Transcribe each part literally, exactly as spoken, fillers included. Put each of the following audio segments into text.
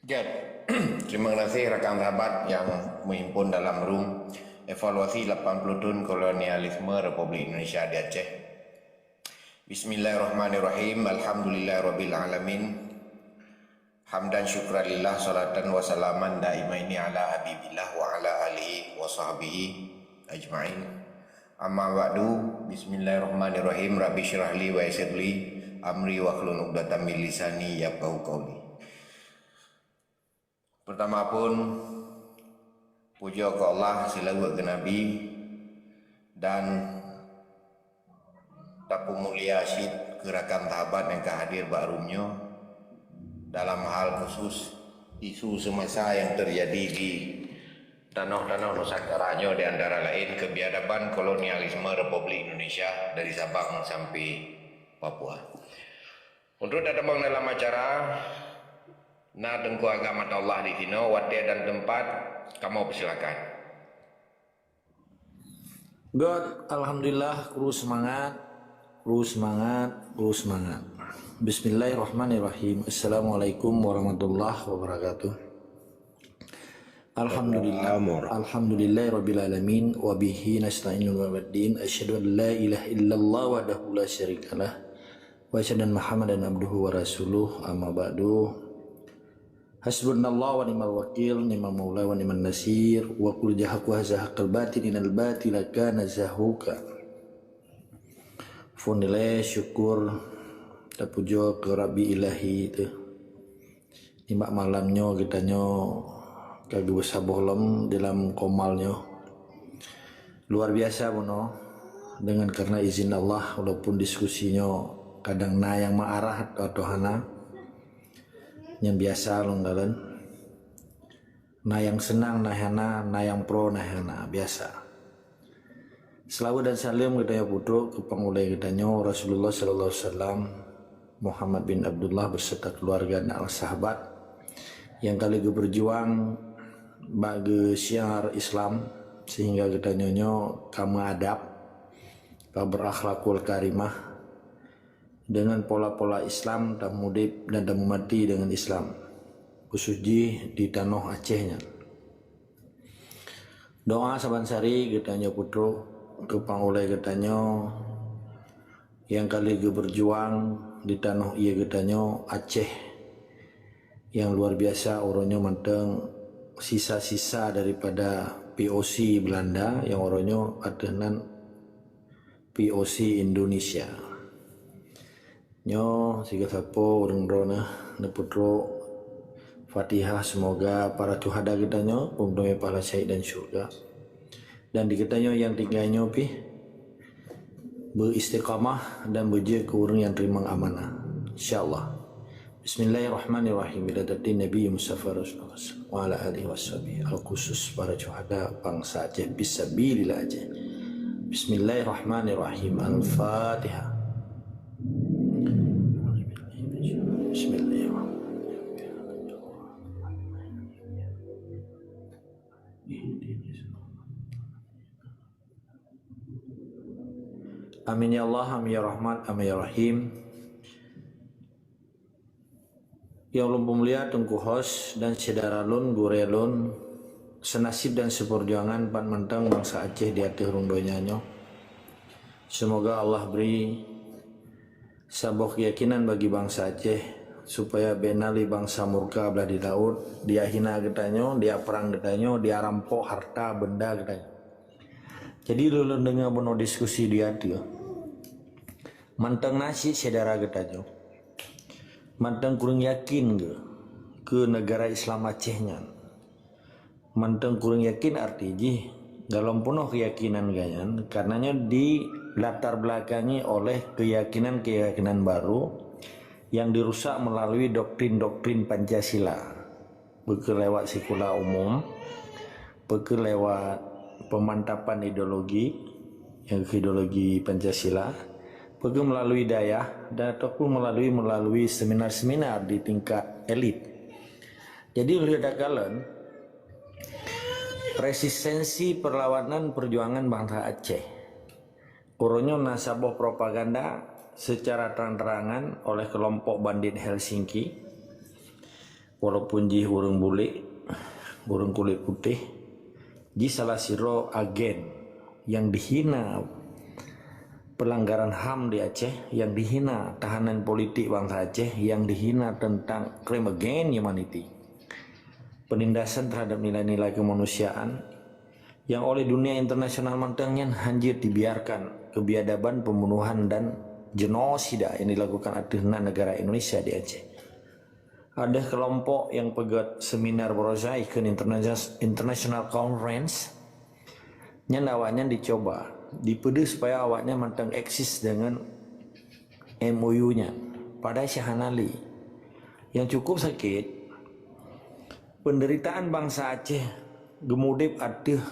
Jeuet. Terima kasih rakan sahabat yang menghimpun dalam room evaluasi lapan puluh tahun kolonialisme Republik Indonesia di Aceh. Bismillahirrahmanirrahim. Alhamdulillahirabbil alamin. Hamdan syukran lillah, salatan wa salaman daimaini ala habibillah wa ala alihi wa sahbihi ajmain. Amma ba'du. Bismillahirrahmanirrahim. Rabbi syrah li wa yassir li amri wahlul 'uqdatam min lisani yafqahu qauli. Pertama pun, puja keu Allah, seulaweuet keu Nabi, dan tapeumulia cit keu rakan sahabat nyang ka hadir bak room nyoe dalam hal khusus isu semasa yang terjadi di tanoh-tanoh Nusantara nyoe, di antara lain kebiadaban kolonialisme Republik Indonesia dari Sabang sampai Papua. Untuk tatamong dalam acara, na Teungku Agam Ataullah di sinoe, watée dan teumpat kamoe persilakan. Good, alhamdulillah, kru semangat, kru semangat, kru semangat. Bismillahirrahmanirrahim. Assalamualaikum warahmatullahi wabarakatuh. Alhamdulillah. Alhamdulillahirabbil alamin, wa bihi nasta'inu wa biddin. Asyhadu an la ilaha illallah wahdahu la syarikalah. Wa asyhadu anna Muhammadan abduhu wa rasuluh. Amma ba'du. Hasbunallah wa ni'mal wakil, ni'mal maula wa ni'man nasir, wa qul zahaqu haza haqqal batil innal batila kana zahuqa. Fun ilée syukur tapujoe keu Rabbi Ilahi teuh. Nibak malam nyoe geutanyoe ka geubeusaboh lom dalam komal nyoe. Luar biasa bunoe, dengan karena izin Allah, walaupun diskusi nyoe kadang na nyang meuarah atau hana, nyan biasa lom dalam. Na nyang seunang, na hana, na nyang pro, na hana, biasa. Seulaweuet dan saleuem geutanyoe peutrok keu pangulée geutanyoe Rasulullah sallallahu alaihi wasallam, Muhammad bin Abdullah beserta keluarga dan sahabat nyang ka lheueh geubeujuang bak geusyiar Islam sehingga geutanyoe nyoe ka meuadab, ka berakhlakul karimah, dengan pola-pola Islam, tamudieb dan tameumati dengan Islam, khusus jih di tanoh Aceh nyan. Doa saban sari geutanyoe peutrok keu pangulée geutanyoe nyang ka lheueh geubeujuang di tanoh ié geutanyoe Aceh nyang luar biasa uroe nyoe mantong sisa-sisa daripada P O C Belanda nyang uroe nyoe ateueh nan P O C Indonesia. Nyoe sigoe sapo ureuëng droeneuh neupeutrok Fatihah, semoga para syuhada geutanyoe peumeuteumé pahala syahid dan syurga. Dan di geutanyoe nyang tinggai nyoe pih beuistiqamah dan beujeuet keu ureuëng nyang teurimong amanah. Insya Allah. Bismillahirrahmanirrahim. Ila hadratin Nabi Mustafa Rasulullah wa ala alihi washabihi. Al-khusus para syuhada bangsa Aceh fisabilillah Aceh. Bismillahirrahmanirrahim. Al-Fatihah. Bismillahirrahmanirrahim. Amin ya Allah, amin ya Rahman, amin ya Rahim. Nyang lôn peumulia Teungku Hos dan syedara lôn, gurée lôn, seunasib dan seupeurjuangan ban mantong bansa Aceh di ateueh rhueng donya nyoe. Seumoga Allah bri saboh keuyakinan bagi bansa Aceh, supaya bék na lé bansa murka blah di laôt, dia hina geutanyoe, dia prang geutanyoe, dia rampok harta benda geutanyoe. Jadi lôn deungoe bunoe diskusi di ateueh. Mantong na cit syedara geutanyoe. Mantong kureueng yakin geuh keu neugara Islam Aceh nyan. Mantong kureueng yakin arti jih, golom peunoh keuyakinan geuh nyan, karenanyoe dilatar belakangi oleh keuyakinan-keuyakinan barô nyang dirusak meulalu doktrin-doktrin Pancasila. Peu kheueh lewat sikula umum, peu kheueh lewat peumantapan ideologi, nyang kheueh ideologi Pancasila, peu kheueh meulalu dayah, dan ataupun meulalu, meulalu seminar-seminar di tingkat elit. Jadi, lheueh takalon, resistensi perlawanan perjuangan bansa Aceh, uroe nyoe na saboh propaganda secara terang-terangan oleh kelompok bandit Helsinki Walaupun jih ureuëng bulek, ureuëng kulit putih, jih salah sidroe agen nyang dihina pelanggaran HAM di Aceh, nyang dihina tahanan politik bansa Aceh, nyang dihina tentang crime against humanity, penindasan terhadap nilai-nilai kemanusiaan, nyang oleh dunia internasional mantong nyan hanjeuet dibiarkan kebiadaban, pembunuhan dan genosida nyang dilakukan ateueh nan negara Indonesia di Aceh. Ada kelompok nyang peugét seminar baroesa ikheun interna-, international conference, nyan awaknyan dicoba, dipeudeuh supaya awaknyan mantong eksis deungon M O U nyan. Padahai si hana lé. Nyang cukup sakét, penderitaan bansa Aceh geumudeb ateueh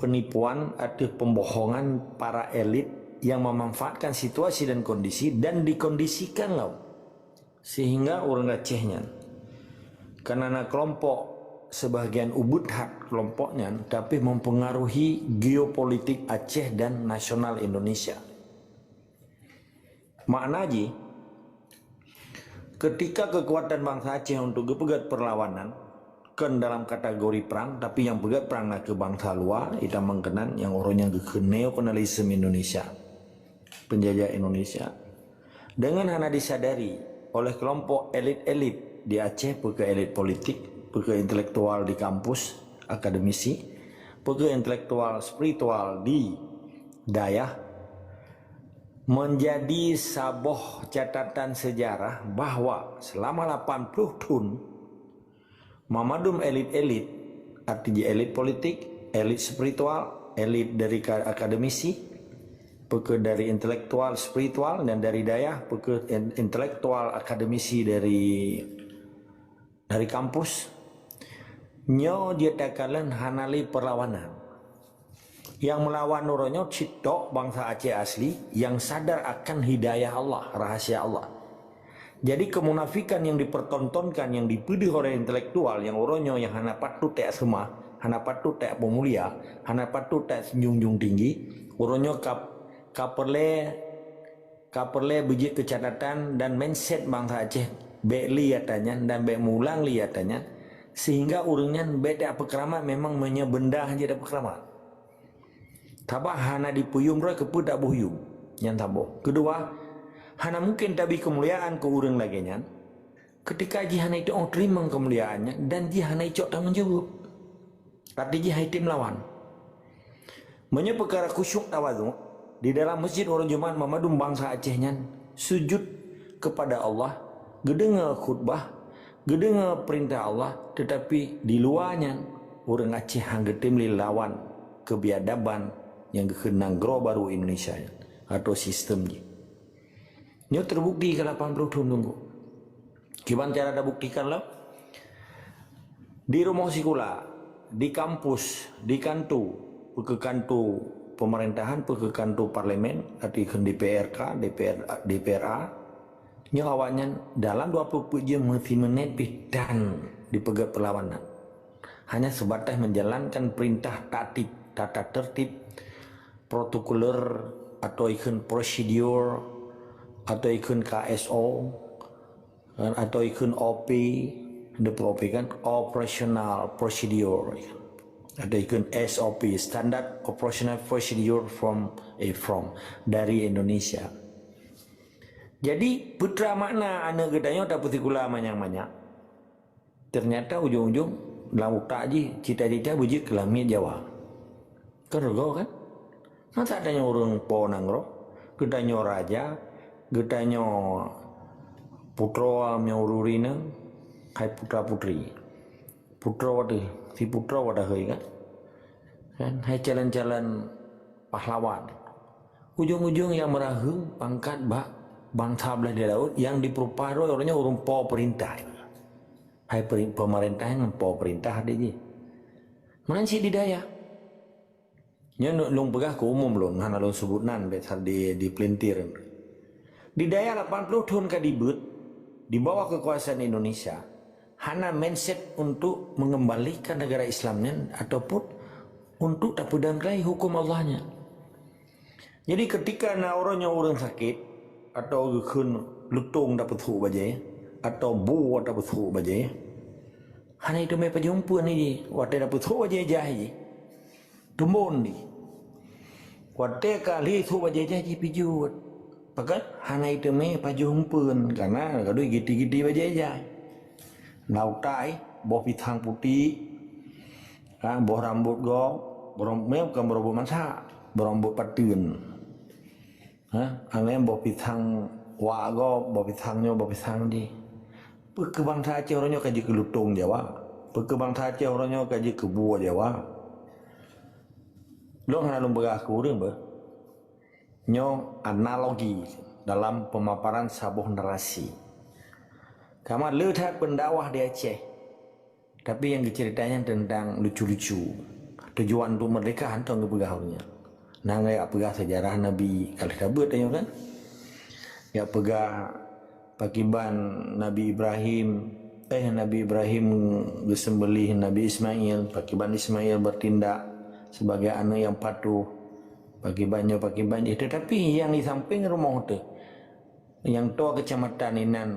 penipuan, ateueh pembohongan para elit nyang memanfaatkan situasi dan kondisi dan dikondisikan lom sehingga ureuëng Aceh nyan, karena na kelompok, sebahagian ubit that kelompok nyan, tapi mempengaruhi geopolitik Aceh dan nasional Indonesia. Makna jih, ketika kekuatan bansa Aceh untuk geupeugét perlawanan, kon dalam kategori perang, tapi nyang peugét perang na keu bansa luwa, itamong keunan nyang uroe nyan geukheun neokolonialisme Indonesia, penjajah Indonesia. Dengan hana disadari oleh kelompok elit-elit di Aceh, peue keu elit politik, peue keu intelektual di kampus, akademisi, peue keu intelektual spiritual di dayah, menjadi saboh catatan sejarah bahwa selama lapan puluh thon, Meumandum elit-elit, arti jih elit politik, elit spiritual, elit dari ka-, akademisi, peue keu dari intelektual spiritual dan dari dayah, peue keu in-, intelektual akademisi dari, dari kampus. Nyoe jeuet takalon hana lé perlawanan. Nyang meulawan uroe nyoe cit tok bansa Aceh asli nyang sadar akan hidayah Allah, rahasia Allah. Jadi, kemunafikan nyang dipertontonkan, nyang dipeudeuh oleh intelektual nyang uroe nyoe nyang hana patut taseumah, hana patut tapeumulia, hana patut taseunjung-junjung tinggi, uroe nyoe ka, ka peureulée, ka peureulée beujeuet keu catatan dan mindset bansa Aceh bék li atra nyan dan bék meulang li atra nyan, sehingga ureuëng nyan bék tapeukeuramat memang meunyoe beunda hana jeuet tapeukeuramat. Sabab hana dipeuyuem droe keupeue taboh yuem. Nyan saboh. Keudua, hana mungken tabri keumuliaan keu ureuëng lagée nyan, keutika jih hana jiteurimong keumuliaan nyan dan jih hana jicok tanggong jaweueb. Arti jih hana jitem lawan. Meunyoe peukara khusyuk tawadhu, di dalam masjid uroe Jumat meumandum bansa Aceh nyan sujud keupada Allah, geudeungoe khutbah, geudeungoe peurintah Allah, teutapi di luwa nyan ureuëng Aceh hana geutem lé lawan keubiadaban nyang geukheun nanggroe barô Indonesia nyan atau sistem jih. Nyoe teubukti keu lapan ploh thon teungku. Kiban cara tabuktikan lom? Di rumoh sikula, di kampus, di kanto, peue keu kanto peumeurintah, peue keu kanto parlemen, arti kheun D P R K, D P R, D P R A, nyoe awaknyan dalam dua ploh peuet jeuem meusimeunét pih tan dipeugét peulawanan. Hanya seubatas menjalankan peurintah tatib, tata tertib, protokoler, atau ikheun prosedur, atau ikheun K S O, kan, atau ikheun O P, ada O P kan, operational procedure, atau ikheun S O P, standard operational procedure from, eh, from, dari Indonesia. Jadi, peue teuma makna aneuëk geutanyoe tapeusikula manyak-manyak. Ternyata ujong-ujong lam utak jih cita-cita beujeuet keu lamiet Jawa. Kan rugoe kan? Masa tanyoe ureuëng po nanggroe, geutanyoe raja, geutanyoe putroe meunyoe ureuëng inong, hai putra-putri. Putroe teuh, si putroe padahai kan? Kan? Hai calon-calon pahlawan. Ujong-ujong nyang meuraheueng pangkat bak bansa blaih di laôt nyang dipeurupa droe ureuëng nyoe ureuëng po peurintah. Hai peri-, peumeurintah ngon po peurintah di jih. Meunan cit di dayah. Nyoe nu-, lôn peugah keu umum lôn, hana lôn seubut nan, bék sa di, dipeulintir. Di dayah lapan ploh thon ka dibeuet, di bawah keukuasaan Indonesia, hana mindset untuk mengembalikan negara Islam nyan ataupun untuk tapeudangkai huköm Allah nyan. Jadi, keutika na uroe nyoe ureuëng sakét, atau geukheun lutông tapeuthôk bajée, atau bu watée peuthok bajée, hana iteumé pajoh umpeuen jih. Watée na peuthok bajée jai jih, tumbon jih. Watée ka lheueh thok bajée jai jih pijuet. Pakon hana iteumé pajoh umpeuen, karna ka deuh giti-giti bajée jai. Na utai, boh pisang putéh, ha, boh rambot gob, boh ram-, meunan bukan boh rambot mansa, boh rambot pateuen. Ha, angen boh pisang wak gob, boh pisang nyoe, boh pisang jih. Peu keu bansa Aceh uroe nyoe ka jeuet keu lutong Jawa? Peu keu bansa Aceh uroe nyoe ka jeuet keu bue Jawa? Lôn hana lôn peugah keu ureuëng beuh. Nyoe analogi dalam pemaparan saboh narasi. Kamoe le that pendakwah di Aceh. Tapi nyang geuceurita nyan teuntang lucu-lucu. Tujuan untuk merdeka hantom geupeugah ureuëng nyan. Nyan jak peugah sejarah Nabi, ka lheueh tabeuet tanyoe kan? Jak peugah pakiban Nabi Ibrahim, eh, Nabi Ibrahim geuseumbelih Nabi Ismail, pakiban Ismail bertindak sebagai aneuk nyang patuh, pakiban nyoe, pakiban jih. Tetapi nyang di samping rumoh teuh, nyang toh keucamatan inan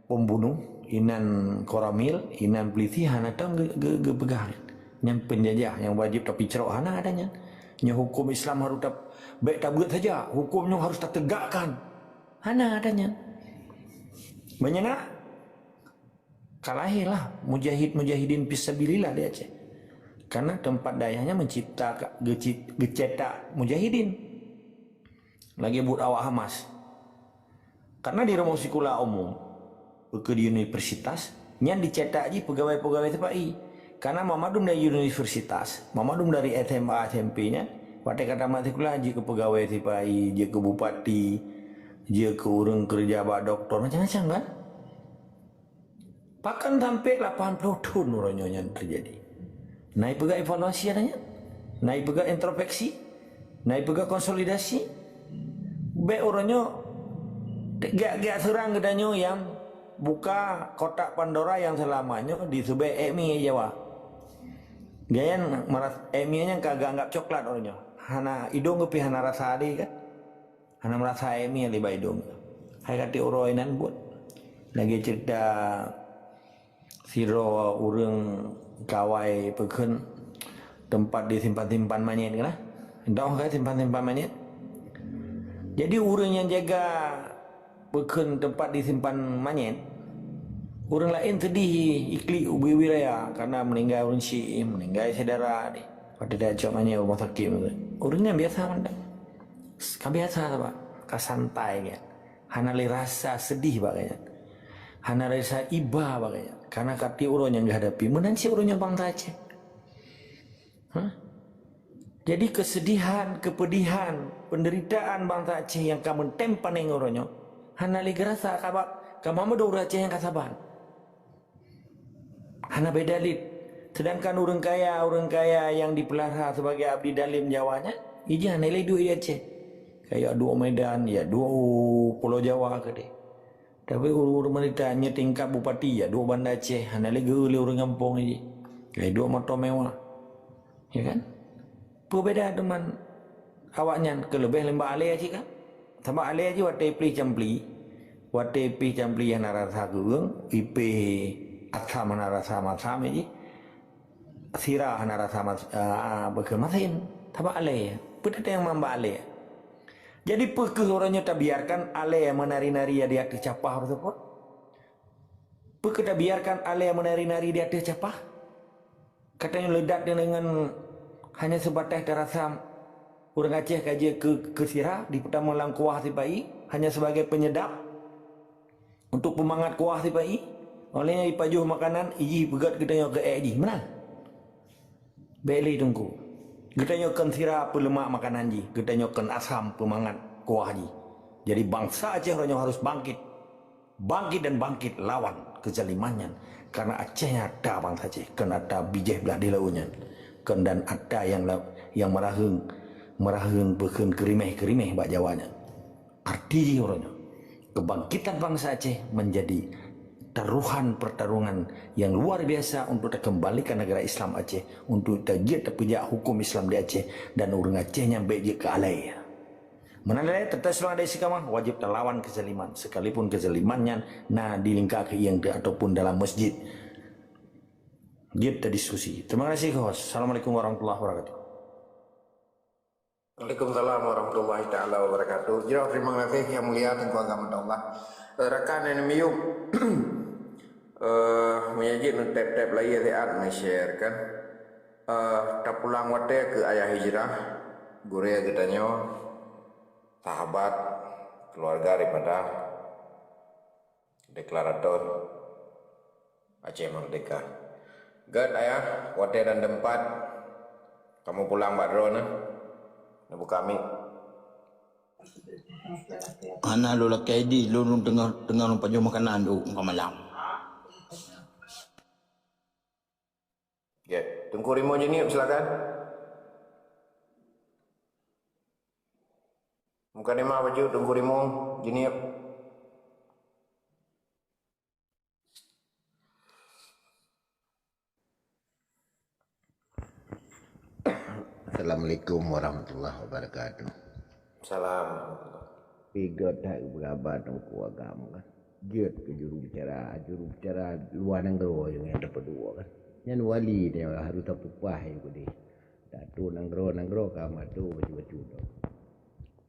pembunuh, inan koramil, inan polisi hana tom ge-, ge-, geupeugah. Nyang penjajah, nyang wajib tapicrok, hana ada nyan. Nyoe hukum Islam harus ta-, bèk tabeuet saja, hukum nyoe harus tategakkan. Hana ada nyan. Meunyoe na, ka lahé lah mujahid-mujahidin fisabilillah di Aceh. Karena tempat dayahnya mencipta, geuci-, geucetak mujahidin. Lagèe buet awak Hamas. Karena di rumoh sikula umum, peu keu di universitas, nyan dicetak jih peugawai-peugawai sipa-i. Karena mandum dari universitas, mandum dari S M A, S M P nyan, watèe ka tamat sikula jeuet keu peugawai sipa-i, jeuet keu bupati, jeuet keu ureuëng keureuja bak doktor, macam-macam kan? Pakon sampai lapan ploh thon uroe nyoe nyan teujadi? Na ipeugah evaluasi ada nyan? Na ipeugah introspeksi? Na ipeugah konsolidasi? Bèk uroe nyoe geujak-geujak seurang geutanyoe nyang buka kotak Pandora nyang seulama nyoe diseubut ék mie Jawa. Gaya maras-, ék mie nyan ka geuanggap coklat uroe nyoe. Hana idong geuh pih hana rasa ade kan? Hana meurasa ék mie lé bak idong. Hai ka tiep uroe inan buet. Lagèe ceurita sidroe ureuëng kawai peukheun teumpat disimpan-simpan manyét keunan. Dong ka simpan-simpan manyét. Jadi ureuëng nyang jaga peukheun teumpat disimpan manyét, ureuëng laén seudeh iklik ubé-ubé raya karena meuninggai ureuëng syik, meuninggai syedara deh. Watèe tacok manyét rumoh sakét, ureuëng nyan biasa mantong. Ka biasa saban, ka santai geuh. Hana lé rasa seudeh bak geuh nyan. Hana rasa iba bak geuh nyan. Karena ka tiep uroe nyang geuhadapi. Meunan cit uroe nyoe bansa Aceh. Hah? Jadi keuseudihan, keupeudihan, peundeuritaan bansa Aceh nyang ka meutem panéng uroe nyoe, hana lé geurasa sabab ka mandum ureuëng Aceh nyang ka saban. Hana beda lé. Sedangkan ureuëng kaya, ureuëng kaya nyang jipeulara sibagai abdi dalem Jawa nyan, ijih hana lé duek di Aceh. Kaya duek Medan, ya duek u Pulo Jawa keudeh. Tapi ureuëng-ureuëng meurintah nyoe tingkat bupati, ya duek Banda Aceh, hana lé geu lé ureuëng gampông jih. Kaya duek moto mewah. Ya kan? Peubeda teuma awaknyan keuleubeh lé bak alèe cit kan? Sabab alèe jih watèe ipih campli, watèe ipih campli hana rasa geuweung, ipih asam hana rasa masam jih, sira hana rasa mas-, ah, beukeue masin. Sabab alèe, peue teuntang nyang bak alèe. Jadi peu kheueh uroe nyoe tabiarkan alèe meunari-nari di ateueh capah tersebut? Peu kheueh tabiarkan alèe meunari-nari di ateueh capah? Ka tanyoe leudat deungon hanya seubatas tarasa ureuëng Aceh ka jeuet keu, keu sira, dipeutamong lam kuah sipa-i, hanya sebagai penyedap untuk peumangat kuah sipa-i. Óh lheueh nyan ipajoh makanan, ijih peugöt geutanyoe keu ék jih. Meunan? Bèk lé Teungku. Geutanyoe kon sira peuleumak makanan jih, geutanyoe kon asam peumangat kuah jih. Jadi bansa Aceh uroe nyoe harus bangkit. Bangkit dan bangkit lawan keuzaliman nyan. Karena Aceh nyan ata bansa Aceh, kon ata bijéh blah di laôt nyan. Kon dan ata nyang la-, nyang meuraheueng, meuraheueng peukheun keurimeh-keurimeh bak Jawa nyan. Arti jih uroe nyoe, kebangkitan bansa Aceh menjadi taruhan pertarungan yang luar biasa untuk takeumbalikan negara Islam Aceh, untuk tajeuet tapeujak hukum Islam di Aceh, dan ureuëng Aceh nyan bèk jeuet keu alai. Meunan lé, teuntang semangat dan istiqamah, wajib talawan kezaliman, sekalipun kezaliman nyan na di lingka keuieng teuh ataupun dalam masjid. Jeuet tadiskusi. Terima kasih, host. Assalamualaikum warahmatullahi wabarakatuh. Waalaikumsalam warahmatullahi taala wabarakatuh. Jroh, terima kasih yang mulia Teungku Agam Allah. Eh, rakan nyang miyueb, eh, meunyo jeuet neutép-tép lagèe siat, neu-share kan. Eh, tapulang watèe keu ayah hijrah, gurèe geutanyoe, sahabat, keluarga daripada deklarator Aceh Merdeka. Gèt ayah, watèe dan teumpat, kamoe pulang bak droeneuh. Neubuka mic. Hana lôn lakèe di, lôn teungoh, teungoh lôn pajoh makanan u makan malam. Gèt. Teungku Rimo Jeunieb, silakan. Mukadimah bacut Teungku Rimo Jeunieb. Assalamualaikum warahmatullahi wabarakatuh. Salam. Pigot that beuraba Teungku Agam kan. Jeuet keu juru bicara, juru bicara luwa nanggroe nyang tapeuduek kan. Nyan wali nyan harôh tapeupah nyang keudeh. Tato nanggroe-nanggroe ka mato bacut-bacut.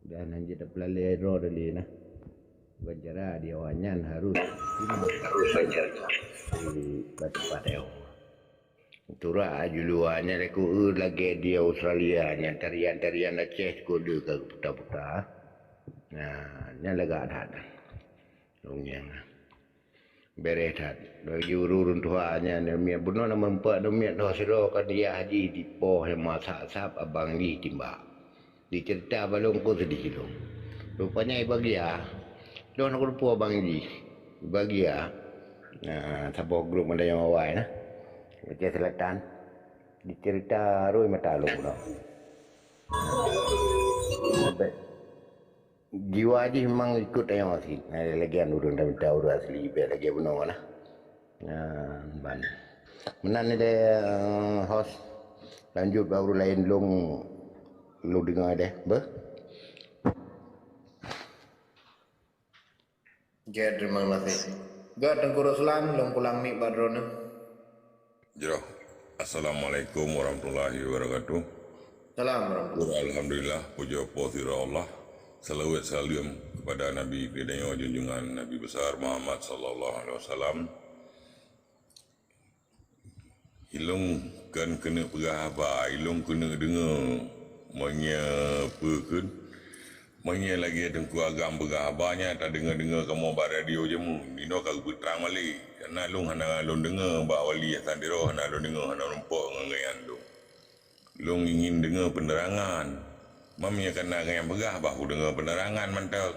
Dan hanjeuet tapeulalé droe tadi nah. Bicara di awak nyan harôh, harôh belajar di tempat-tempat nyoe. Turak juluwa nyan lé ku eu lagèe di Australia nyan, tarian-tarian Aceh sekolah ka puta-puta. Nah, nyan lagak that. Dongeng. Bereh that. Bagi ureueng tuha nyan, miet bunoe na meureumpok, na miet noh sidroe ka diah jih dipoh nyang masak sab abang jih timbak. Diceurita bak lôn kon seudeh lôn. Rupanya ibagia, lôn hana kuteupeu abang jih. Ibagia, na saboh grup meudayong awai na. Aceh Selatan. Diceurita rhoi mata lôn bunoe. Jiwa jih memang ikot tanyoe sit. Nah, lagèe ureueng tamita ureueng asli bèk lagèe bunoe lah. Nah, ban. Meunan lé, eh, host. Lanjut bak ureueng laén lôn, lôn deungoe deh, beuh. Oke, terima kasih. Gèt Teungku Ruslan, lôn pulang mic bak droeneuh. Jroh. Assalamualaikum warahmatullahi wabarakatuh. Salam warahmatullahi. Alhamdulillah, pujoe po sira Allah. Salawat salam kepada Nabi geutanyoe junjungan Nabi besar Muhammad sallallahu alaihi wasallam. Ilôn kon keuneuk peugah haba, ilôn keuneuk deungoe. Meunyoe peue kheun, meunyoe lagèe Teungku Agam peugah haba nyan tadeungoe-deungoe kamoe bak radio jameun, inoe ka geupeutrang malék. Karena lôn hana lôn deungoe bak Wali Hasan Tiro, hana lôn deungoe, hana lôn pok ngon gobnyan lôn. Lôn ingin deungoe peunerangan. Meunyoe kana nyang peugah, bah kudeungoe peunerangan mantong.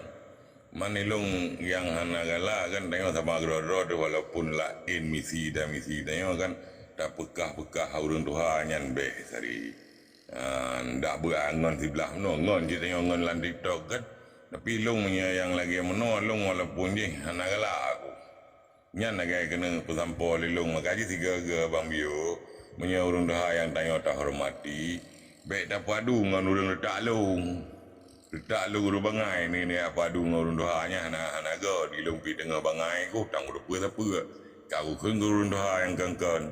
Man ilôn nyang hana galak kan, tanyoe sama keudroe-droe teuh, walaupun laén misi dan misi tanyoe kan, tapeugah-peugah ureueng tuha nyan bèk sari. Ah, ndak beuangon siblah meunoe, ngon cit tanyoe ngon lam TikTok kan. Tapi lôn meunyoe nyang lagèe meunoe, lôn walaupun jih hana galak aku. Nyan lagèe keuneuk peusampoe lé lôn, maka jih sigoe-goe Abang Biôk, meunyoe ureueng tuha nyang tanyoe tahormati, bèk tapeuadu ngon ureueng reutak lôn. Reutak lôn ureueng bangai, ni, ni tapeuadu ngon ureueng tuha nyan hana, hana göt, di lôn pih teungoh bangai, kuh tang ureueng peue sapeue. Ka kukheun keu ureueng tuha nyang kon-kon.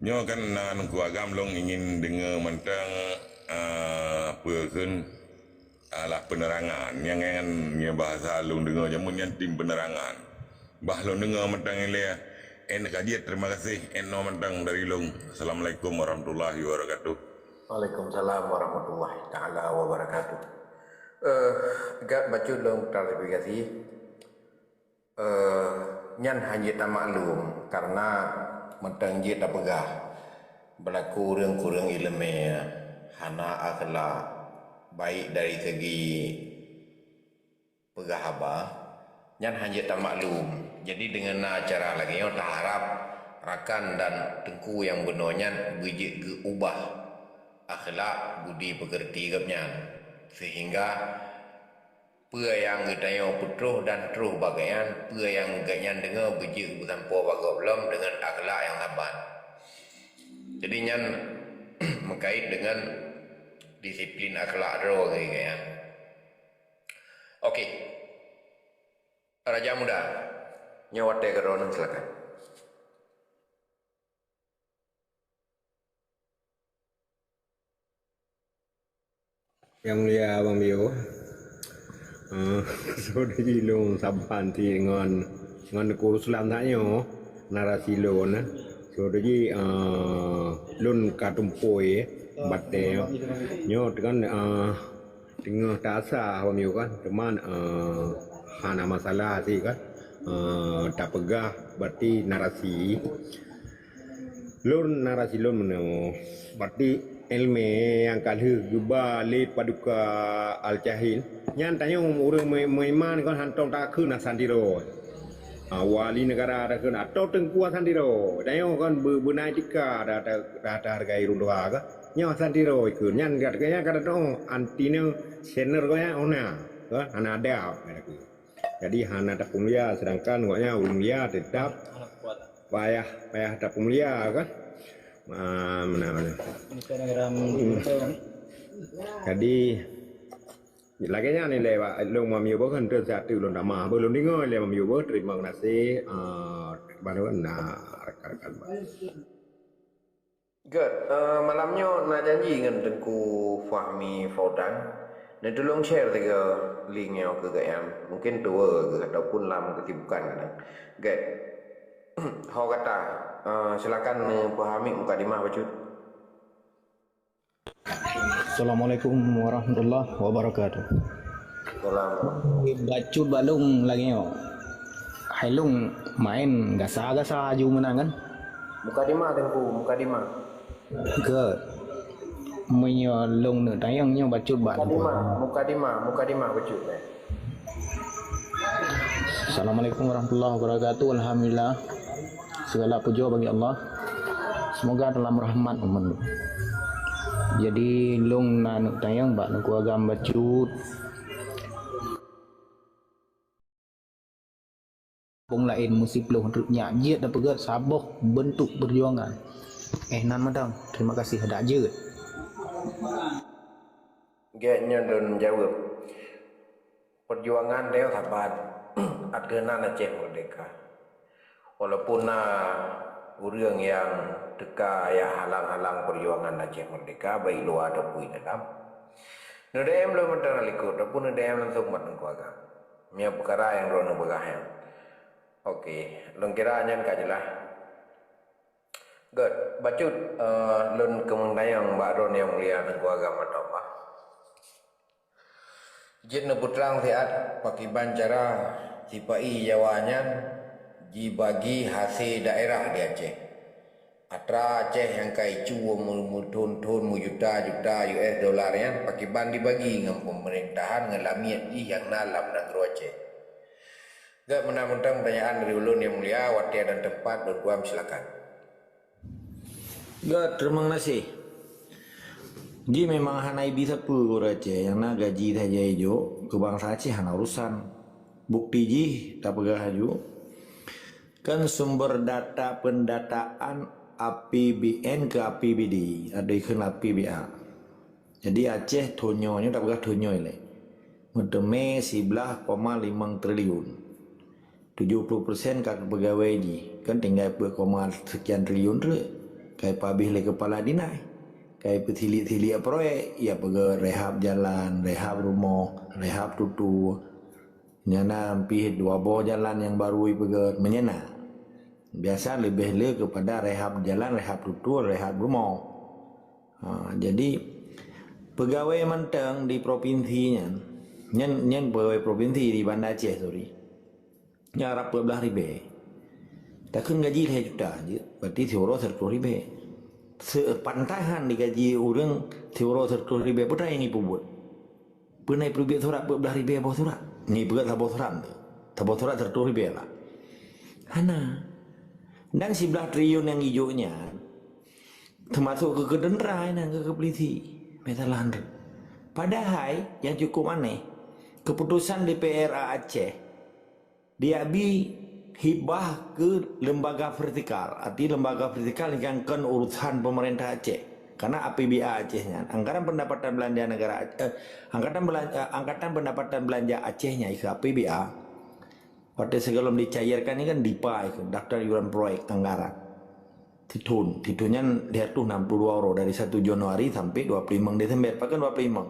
Nyoe kan na Teungku Agam lôn ingin deungoe mantong, ah, peue kheun, alah peunerangan. Nyang nyan, nyan bahasa lôn deungoe jameun nyan tim peunerangan. Bah lôn deungoe mantong ilèe, en ka jeuet, terima kasih, en noe mantong dari lôn. Assalamualaikum warahmatullahi wabarakatuh. Waalaikumsalam warahmatullahi taala wabarakatuh. Eh, gèt bacut lôn klarifikasi. Eh, nyan hana jeuet tamaklum, karena mantong jeuet tapeugah, beulaku ureueng kureueng ileumèe, hana akhlak, baik dari segi peugah haba, nyan hana jeuet tamaklum. Jadi, deungon na cara lagèe nyoe, taharap rakan dan teungku nyang bunoe nyan beujeuet geuubah akhlak budi peukeurti gobnyan, sehingga peue nyang geutanyoe peutroh dan troh bak gobnyan, peue nyang gobnyan deungoe beujeuet geupeusampoe bak gob lom deungon akhlak nyang saban. Jadi nyan meukait deungon disiplin akhlak droe geuh gobnyan. Oke. Raja Muda, nyoe watèe keu droeneuh, silakan. Yang Mulia Abang Bio, eh, sudah jilong saban ti ngon, ngon Teungku Ruslan tanyoe, narasi lôn, eh. Sudah ji, eh, lôn ka tumpôi, eh, batèe. Nyoe kan, eh, teungoh ta-asa Abang Bio kan, teuma, eh, hana masalah sih kan. Eh, tapeugah berarti narasi. Lôn narasi lôn meunoe, berarti iéleumé nyang ka lheueh geuba lé Paduka Al-Cahin, nyan tanyoe ureuëng meuiman kon hántom takheun asai sidroe. Ah, wali negara takheun atau teungku asai sidroe. Tanyoe kon beu-, beuna etika dah, dah, dah, dah hargai ureuëng tuha ka. Nyoe asai sidroe ikheun. Nyan ka, nyan ka teuntèe anti nyoe senior gobnyan ona, ka, hana adab, ka takheun. Jadi hana tapeumulia, sedangkan gobnyan ureuëng mulia tetap payah, payah tapeumulia kan. Ah, meunan, meunan. Jadi lagèe nyan nilai bak lôn Mamiu beuh kan, tu satu lôn tamah beuh, lôn deungoe lé Mamiu beuh, terima kasih, ah, baru na rakan-rakan. Gèt, eh, malam nyoe na janji ngon Teungku Fahmi Fauzan. Neutulông share tiga link nyoe keu gobnyan. Mungkin tuwoe geuh ataupun lam kesibukan kadang. Gèt. Ho gata, eh, silakan neupeuhami mukadimah bacut. Assalamualaikum warahmatullahi wabarakatuh. Salam. Bacut bak lôn lagèe nyoe. Hai lôn maén gasa-gasa aju meunan kan? Mukadimah Teungku, mukadimah. Gèt. Meunyoe lôn neuk tanyong nyoe bacut bak Teungku. Mukadimah, mukadimah, mukadimah bacut, eh. Assalamualaikum warahmatullahi wabarakatuh. Alhamdulillah. Segala puja bagi Allah. Semoga dalam rahmat umat. Jadi lôn na neuk tanyong bak Teungku Agam bacut. Kampung laén meusiploh treuk nyak jeuet tapeugèt saboh beuntuk peujuangan. Eh, nan mantong. Terima kasih, dak jeuet. Gèt nyoe lôn jaweueb. Peujuangan tanyoe saban ateueh nan Aceh Merdeka. Walaupun na ureuëng nyang teuka jak halang-halang peujuangan Aceh Merdeka, baik luwa ataupun dalam. Neudeuh lôn mantong likot, ataupun neudeuh langsung mat Teungku Agam. Nyoe peukara nyang droeneuh peugah nyan. Oke, lôn kira nyan ka jeulaih. Gèt, bacut, eh, lôn keumeung tanyong bak droeneuh nyang mulia Teungku Agam atau bah. Jeuet neupeutrang siat pakiban cara sipa-i Jawa nyan jibagi hasé daerah di Aceh. Atra Aceh nyang ka icu meumeuthon-thon meujuta-juta U S dollar nyan pakiban dibagi ngon peumeurintah ngon lamiet jih nyang na lam nanggroe Aceh. Gèt, meunan mantong peutanyaan dari ulôn nyang mulia, watèe dan teumpat lôn tuan silakan. Gèt, teurimong gaséh. Jih memang hana ibi sapeue ureuëng Aceh nyang na gaji saja ijok, keu bansa Aceh hana urusan. Bukti jih tapeugah aju, kan sumber data pendataan A P B N keu A P B D, ada ikheun A P B A. Jadi Aceh thon nyoe nyoe tapeugah thon nyoe lé. Meuteumé siblaih koma limong triliun. Tujoh ploh persen ka keu peugawée jih, kan tinggai peuet koma sekian triliun treuk. Ka ipabéh lé keupala dinas. Ka ipeusiliek-siliek proyek, ya peugah rehab jalan, rehab rumoh, rehab tutoe. Nyan na pih dua boh jalan nyang baru ipeugah, meunyan na. Biasa leubeh le keupada rehab jalan, rehab tutoe, rehab rumoh. Ha, jadi, peugawée mantong di propinsi nyan, nyan, nyan peugawée propinsi di Banda Aceh, sorry. Nyan rab peuet blaih ribée. Takheun gaji lhée juta jeuet, berarti siuroe siratoh ribée. Seupantahan digaji ureuëng siuroe siratoh ribée, peue nyang ipeubuet? Peue na ipeubiet surat peuet blaih ribée boh surat? Ngipeugét saboh surat tu. Saboh surat siratoh ribée lah. Hana. Dan siblaih triliun nyang ijok nyan, teumasok keu, keu teuntra nyan, keu, keu peulisi. Masalah tu. Padahai, nyang cukup aneh, keputusan D P R A Aceh diabi hibah keu lembaga vertikal. Arti lembaga vertikal nyang kon urusan pemerintah Aceh. Karena A P B A Aceh nyan, anggaran pendapatan belanja negara, eh, angkatan belan-, eh, angkatan pendapatan belanja Aceh nyan, ikeu A P B A, watèe sigohlom dicairkan nyan kan DIPA ikeu, daftar iuran proyek anggaran. Sithon, sithon nyan lhèe reutôh nam plôh dua uroe dari satu Januari sampai dua puluh lima Desember. Pakon dua puluh lima?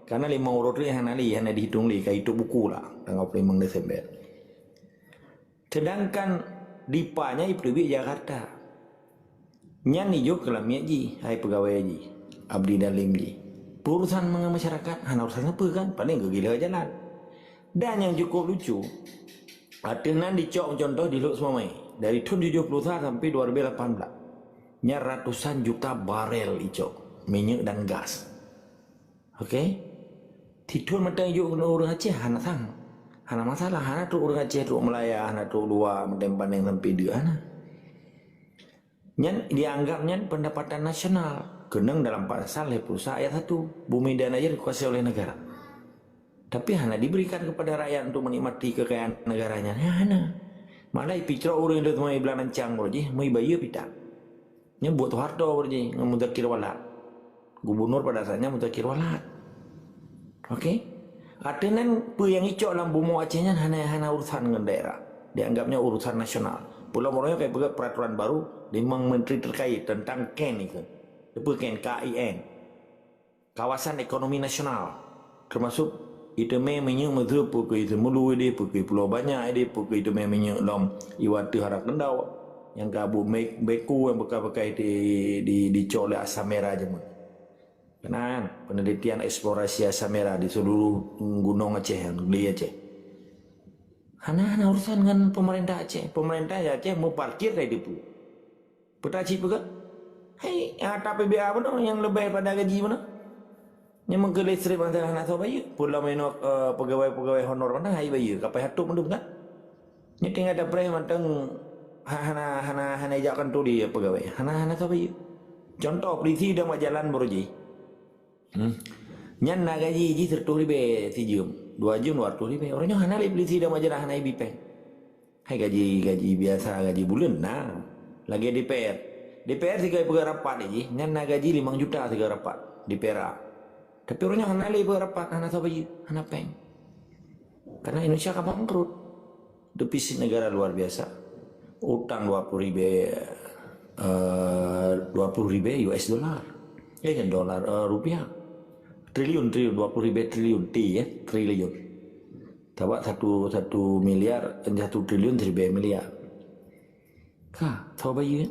Karena lima uroe teuk hana lé, hana dihitung lé, ka itôp buku lah tanggal dua puluh lima Desember. Sedangkan DIPA nyan ipeuteubiet Jakarta. Nyan ijok keu lamiet jih, hai peugawèe jih, abdi dalam jih. Peurusan ngon masyarakat, hana urusan sapeue kan, paléng geugila jalan. Dan nyang cukup lucu, ateueh nan dicok contoh di Lhokseumawe Mae, dari thôn tujoh puluh sa sampai dua ribu lapan belas. Nyan ratusan juta barel icok, minyeuk dan gas. Oke? Sithon mantong ijok keunoe ureueng Aceh, hana sang. Hana masalah, hana trok ureueng Aceh trok Malaya, hana trok luwa, mantong Padang sampai deuk, hana. Nyan dianggap nyan pendapatan nasional. Keunong dalam pasal lhèe puluh sa ayat satu, bumi dan air dikuasai oleh negara. Tapi hana diberikan kepada rakyat untuk menikmati kekayaan negara nyan. Hana. Malah ipicrok ureueng Lhokseumawe Blang Lancang baroe jih, meubayeue pih tan. Nyan buet Soeharto baroe jih ngon Muzakir Walad. Gubernur pada saat nyan Muzakir Walad. Oke? Ateueh nan peue nyang icok lam bumoe Aceh nyan hana, hana urusan ngon daerah. Dianggapnya urusan nasional. Pulo Borneo ka ipeugah peraturan baru limong menteri terkait tentang ken itu. Apa ken? K I N. Kawasan ekonomi nasional. Termasuk iteumé minyeuk meuseu peue keu Seumulu ideh, peue keu Pulo Banyak ideh, peue keu iteumé minyeuk lom iwa teuh harak keundau. Nyang ka buet me-, beku nyang bekas-bekas di, di, dicok lé asam merah jameun. Keunan, penelitian eksplorasi asam merah di seluruh gunong Aceh, negeri Aceh. Hana, hana urusan ngon pemerintah Aceh. Pemerintah Aceh meuparkir dari depu. Peue ta cit peugah? Hai, ata P B A bunoe nyang leubeh pada gaji bunoe. Nyang meukeuleh strip mantong hana soe bayeue. Peue lom inoe, eh, pegawai-pegawai honor mantong hai bayeue, kapai hatop mandum kan? Nyoe tinggai tapreh mantong ha-, hana, hana, hana ijak kantô di pegawai. Hana, hana soe bayeue. Contoh, polisi dong bak jalan baroe jih. Hmm. Nyan na gaji jih sireutoh ribèe sijeuem, dua jeuem dua reutôh ribèe. Uroe nyoe hana lé polisi dong bak jalan hana ibi péng. Hai gaji, gaji biasa, gaji buleuen na. Lagèe D P R. D P R sigoe peugah rapat jih, nyan na gaji limong juta sigoe rapat D P R A. Tapi uroe nyoe hana lé peugah rapat, hana soe bayeue, hana péng. Karena Indonesia ka bangkrut. Defisit negara luar biasa. Utang dua puluh ribèe, eh, dua puluh ribèe U S dollar. Eh, dolar, eh, rupiah. Triliun, triliun, dua puluh ribèe triliun, T, ya, triliun. Sabab satu, satu miliar, satu triliun siribèe miliar. Ka, soe bayeue?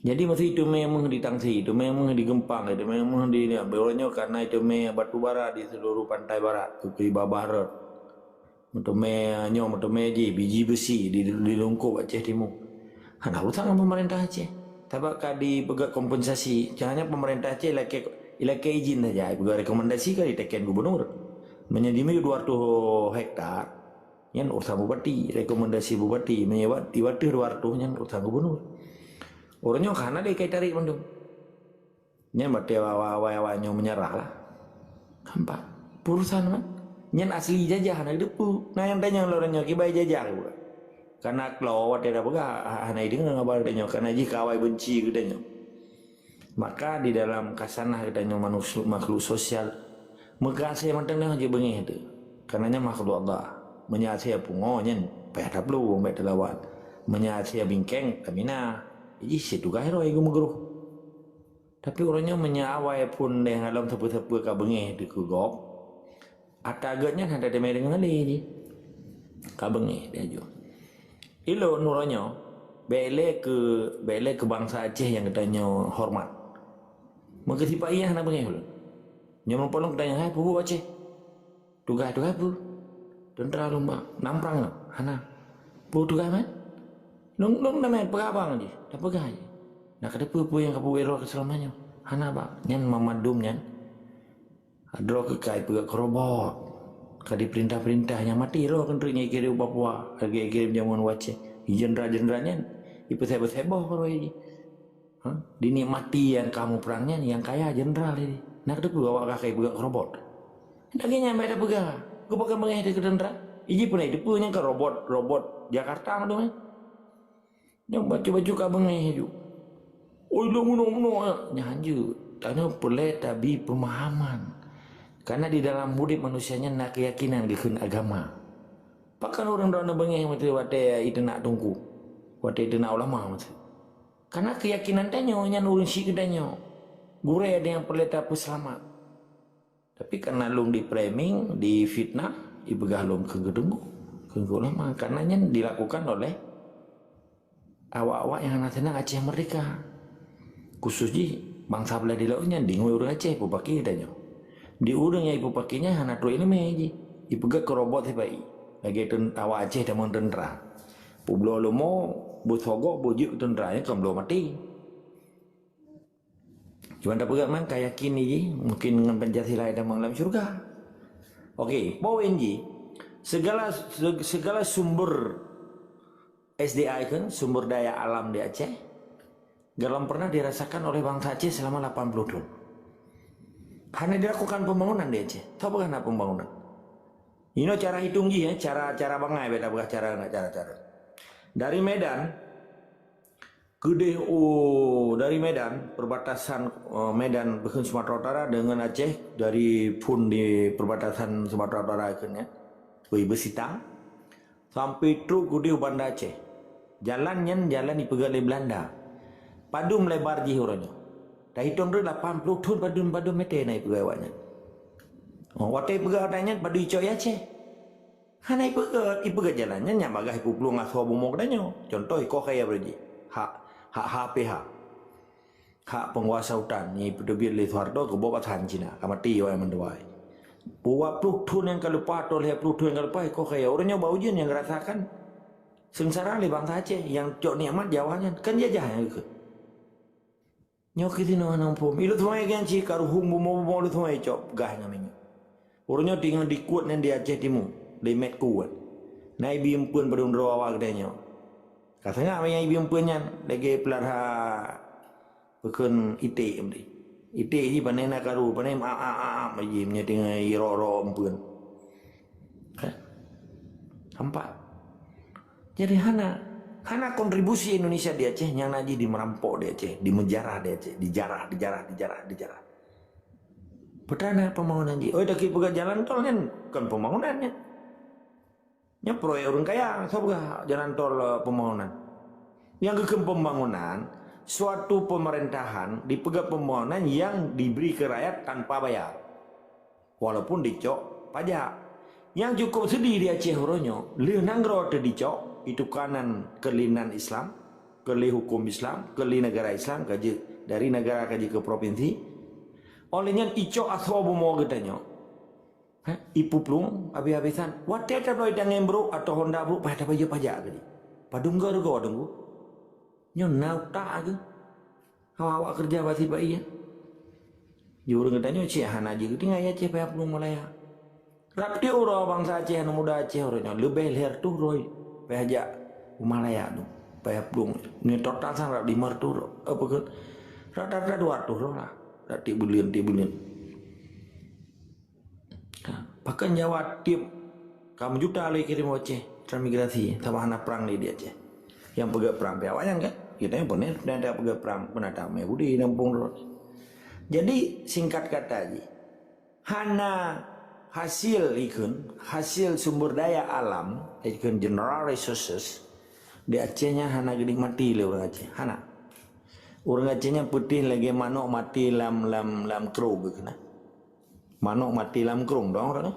Jadi, meusi iteumé meuh di Tangsi, iteumé meuh di Geumpang, iteumé meuh di, uroe nyoe kana iteumé batu bara di seluruh pantai barat, keu babah rot. Meuteumé nyoe, meuteumé jih, biji beusi di, di lungkôb Aceh Timu. Hana urusan ngon pemerintah Aceh. Sabab ka dipeugah kompensasi, hanya pemerintah Aceh ilakèe, ilakèe izin saja, ipeugah rekomendasi ka diteken gubernur. Meunyoe jimiyueb dua reutôh hektar, nyan urusan bupati, rekomendasi bupati, meunyoe iwa-, iwa teuh dua reutôh nyan urusan gubernur. Uroe nyoe ka hana lé ka itarek mandum. Nyan batèe awai-awai nyoe meunyeurah lah. Nampak? Urusan man. Nyan asli jajah hana geuteupeue. Na nyang tanyong lôn nyoe kiban jajah bukan. Kana kloe watèe tapeugah ha-, hana ideungoe haba geutanyoe, kana jih ka awai beunci geutanyoe. Maka di dalam khasanah geutanyoe manus-, makhluk sosial, meugah asèe mantong nyoe jeuet beungèh teuh. Karena nyan makhluk Allah. Meunyoe asèe pungo nyan payah taplueng bèk talawan. Meunyoe asèe bingkeng tamina, jih cit tugaih droe geumeugruh. Tapi uroe nyoe meunyoe awai phon lé ngon lom sapeue-sapeue ka beungèh teuh keu gob, ata geuh nyan hana teumé deungoe lé jih. Ka beungèh laju. Ilôn uroe nyoe, bèk lé keu, bèk lé keu bansa Aceh nyang geutanyoe horeumat. Meukeusifat ie hana beungèh ulôn. Nyoe meupolong geutanyoe hai peubuet Aceh. Tugaih-tugaih peue? Teuntra lôn ba. Namprang nyoe? Hana. Peue tugaih man? Lôn, lôn na meupeugah abang jih. Tapeugah jih. Na kateupeue peue nyang kapeubuet droe keu seulama nyoe? Hana bak. Nyan mamandum nyan. Droe keukai peugah keu robot. Ka dipeurintah-peurintah nyang maté droe keuneuk nyang ikirém u Papua. Lagèe ikirém jameun u Aceh. Jeundral-jeundral nyan. Ipeusèboh-sèboh droe jih. Ha? Dinikmati nyang ka muprang nyan, nyang kaya jeundral jih. Na kateupeue awak ka kai peugah keu robot? Lagèe nyan bèk tapeugah. Geupeugah beungèh teuh keu teuntra. Iji peue na teupeue nyang ka robot, robot Jakarta mandum nyan. Nyoe bacut-bacut ka beungèh ju. "Oi, lôn meunoe-meunoe, eh." Nyan hanjeuet. Tanyoe peureulée tabi peumahaman. Karena di dalam udeb manusia nyan na keuyakinan geukheun agama. Pakon ureuëng droeneuh beungéh meuteue watée iteunak teungku, watée iteunak ulama meuteue? Karena keuyakinan tanyoe nyan ureuëng syiek geutanyoe. Gurée ada nyang peureulée tapeuseulamat. Tapi karena lôn di-framing, difitnah, ipeugah lôn keu geuteungku, keu ulama. Karena nyan dilakukan oleh awak-awak nyang hana seunang Aceh merdeka. Khusus jih, bansa blah di laôt nyan deungon ureuëng Aceh ipeupaké tanyoe. Di ureuëng nyang ipeupaké nyan hana trok iéleumé jih. Ipeugah keu robot sipa-i. Lagée teun-, awak Aceh tamong teuntra. Peubloe leumo, beusogok, beujeuet keu teuntra nyan kon bloe maté. Cuman tapeugah man ka yakin ni jih, mungkin ngon Pancasila tamong lam syurga. Oke, poin jih, segala, seg-, segala sumber S D I kan, sumber daya alam di Aceh, belum pernah dirasakan oleh bangsa Aceh selama lapan puluh tahun. Hana dilakukan pembangunan di Aceh. Tahu bukan apa pembangunan? Inoe cara hitung jih, ya, cara, cara bangai, beda belah cara, cara, cara. Dari Medan, keudeh, oh, dari Medan, perbatasan, eh, Medan, bukon Sumatera Utara dengan Aceh, dari phon di perbatasan Sumatera Utara kan, ya. Wih, Besitang. Sampai trok keudeh Banda Aceh. Jalan nyan jalan ipeugah lé Belanda. Padum lebar jih uroe nyoe. Tahitong rot lapan puluh thon padum, padum meter na ipeugah awak nyan. Oh, watée ipeugah awak nyan padum icok i Aceh. Hana ipeugah, ipeugah jalan nyan nyang bagaih ipuplueng asoe bumoe geutanyoe. Contoh ikoh kaya beureujih. Hak, hak H P H. Hak penguasa hutan nyang ipeuteubiet lé Soeharto keu boh pasan Cina, ka maté awai mandua. Dua puluh thon nyang ka leupah atau lhée puluh thon nyang ka leupah, ikoh kaya. Uroe nyoe bak ujeuen nyang rasakan seungsara lé bansa Aceh nyang cok nikmat Jawa nyan. Kan jajah nyang geukheun. Nyoe keuh sinoe hana muphom. Ilot sungai nyan cit ka ruhueng bumoe-bumoe ilot sungai cok gah ngon minyeuk. Uroe nyoe teungoh dikuet nyan di Aceh Timu, di Met Kuet. Na ibi eumpeuen padum droe awak geutanyoe. Ka sangap nyang ibi eumpeuen nyan, lagée peulara Bukon iték meuti. Iték jih pané na karu, pané am, am, am, am jih meunyoe teungoh irok-rok eumpeuen. Hah? Nampak? Jadi hana, hana kontribusi Indonesia di Aceh nyang na jih dimerampok di Aceh, dimejarah di Aceh, dijarah, dijarah, dijarah, dijarah. Peue teuma pembangunan jih. Oh, tapi peugah jalan tol nyan kon pembangunan nyan. Nyan proyek ureuëng kaya, soe peugah jalan tol, eh, pembangunan. Nyang geukheun pembangunan, suatu pemerintahan dipeugah pembangunan yang diberi ke rakyat tanpa bayar, walaupun dicok pajak. Nyang cukup sedih di Aceh uroe nyoe, lheueh nanggroe teuh dicok, itu kanan keulinan Islam, keuli hukum Islam, keuli negara Islam, ka jeuet dari negara ka jeuet keu provinsi. Oleh nyan icok asoe bumoe geutanyoe. Hah? Ipuplueng habis-habisan. Watée tabloe tangieng brok atau honda brok, payah tabayeue pajak tadi. Padum geu rugoe teungku. Nyoe na utak keuh. Awak-awak keureuja bak sipa-i. Di ureuëng geutanyoe cit hana jeuet tinggai Aceh payah plueng Malaya. Rab tiep uroe bansa Aceh, aneuk muda Aceh uroe nyoe leubeh lhée reutôh droe payah jak u Malaya tu. Payah plueng. Nyoe total sang rab limong reutôh droe. Apa keuh? Rata-rata dua reutôh droe lah. Rab tiep buleuen, tiep buleuen. Ha, pakon Jawa tiep ka meujuta lé kirém u Aceh transmigrasi, sabab hana prang lé di Aceh. Nyang peugah prang pih awaknyan kan? Kita nyang pernah, pernah tak peugah prang, pernah tak mé budi nampung rot. Jadi, singkat kata jih, hana hasil ikun, hasil sumber daya alam, ikun general resources, di Aceh nyan hana geunikmati lé ureuëng Aceh. Hana. Ureuëng Aceh nyan putih lagée manok mati lam, lam, lam krueng keuh na. Manok mati lam krueng dong, kan?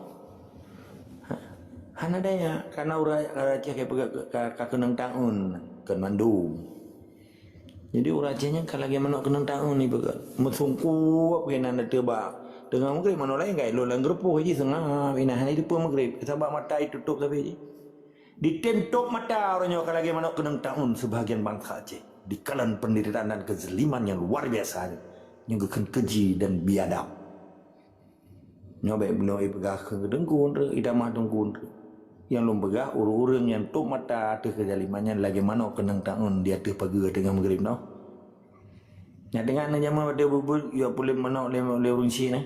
Ha, hana daya, karena ureuëng Aceh ka, ka, ka, ka keunong taun, kon mandum. Jadi ureuëng Aceh nyan ka lagée manok keunong taun ni beuka. Meusungkup keunan ateueh bak teungoh meugreb manok laén ka ilôn lam geureupoh jih seungab inan hana jiteupeue meugreb. Sabab mata jitutôp sabe jih. Ditém tôp mata uroe nyoe ka lagée manok keunong taun seubahagian bansa Aceh. Dikalon penderitaan dan kezaliman yang luar biasa nyoe. Nyoe geukheun keuji dan biadab. Nyoe bék bunoe ipeugah keu teungku, itamah teungku. Nyang lôn peugah, ureuëng-ureuëng nyang tôp mata ateueh keuzaliman nyan lagée manok keunong taun di ateueh pageue teungoh meugreb nyoe. Nyan teungoh na jameun watée buet-buet, ya puléh manok lé, lé ureuëng syiek nyan.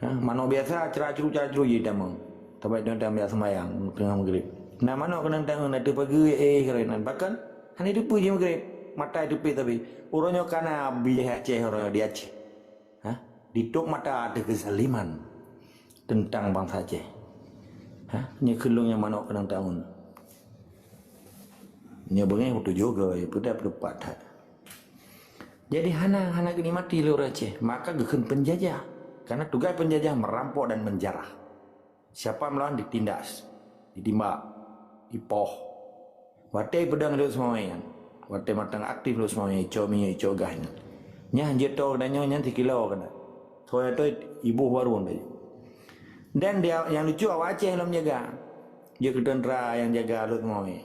Ha, manok biasa, cra-cru, cra-cru jih tamong. Tabai tuan tam jak seumayang teungoh meugreb. Na manok keunong taun ateueh pageue, eh, keurenan. Bahkan, hana jiteupeue jih meugreb. Mata teupit tapi. Uroe nyoe kana bijéh Aceh uroe nyoe di Aceh. Ha? Ditôp mata ateueh keuzaliman teuntang bansa Aceh. Ha? Nyoe kheun lôn nyang manok keunong taun. Nyoe beungéh beutôi juga, ya, peugah peupat that. Jadi hana, hana geunikmati lé ureuëng Aceh, maka geukheun penjajah. Karena tugas penjajah merampok dan menjarah. Siapa melawan ditindas, ditimbak, ipoh. Watée peudong Lhokseumawe nyan, watée mantong aktif Lhokseumawe, icok minyeuk, icok gas nyan. Nyan jeuet toe geutanyoe nyan sikilo keunan. Soe toe iboh warong tadi. Dan dia, yang lucu awak Aceh lom jaga. Jeuet keu tentera yang jaga Lhokseumawe.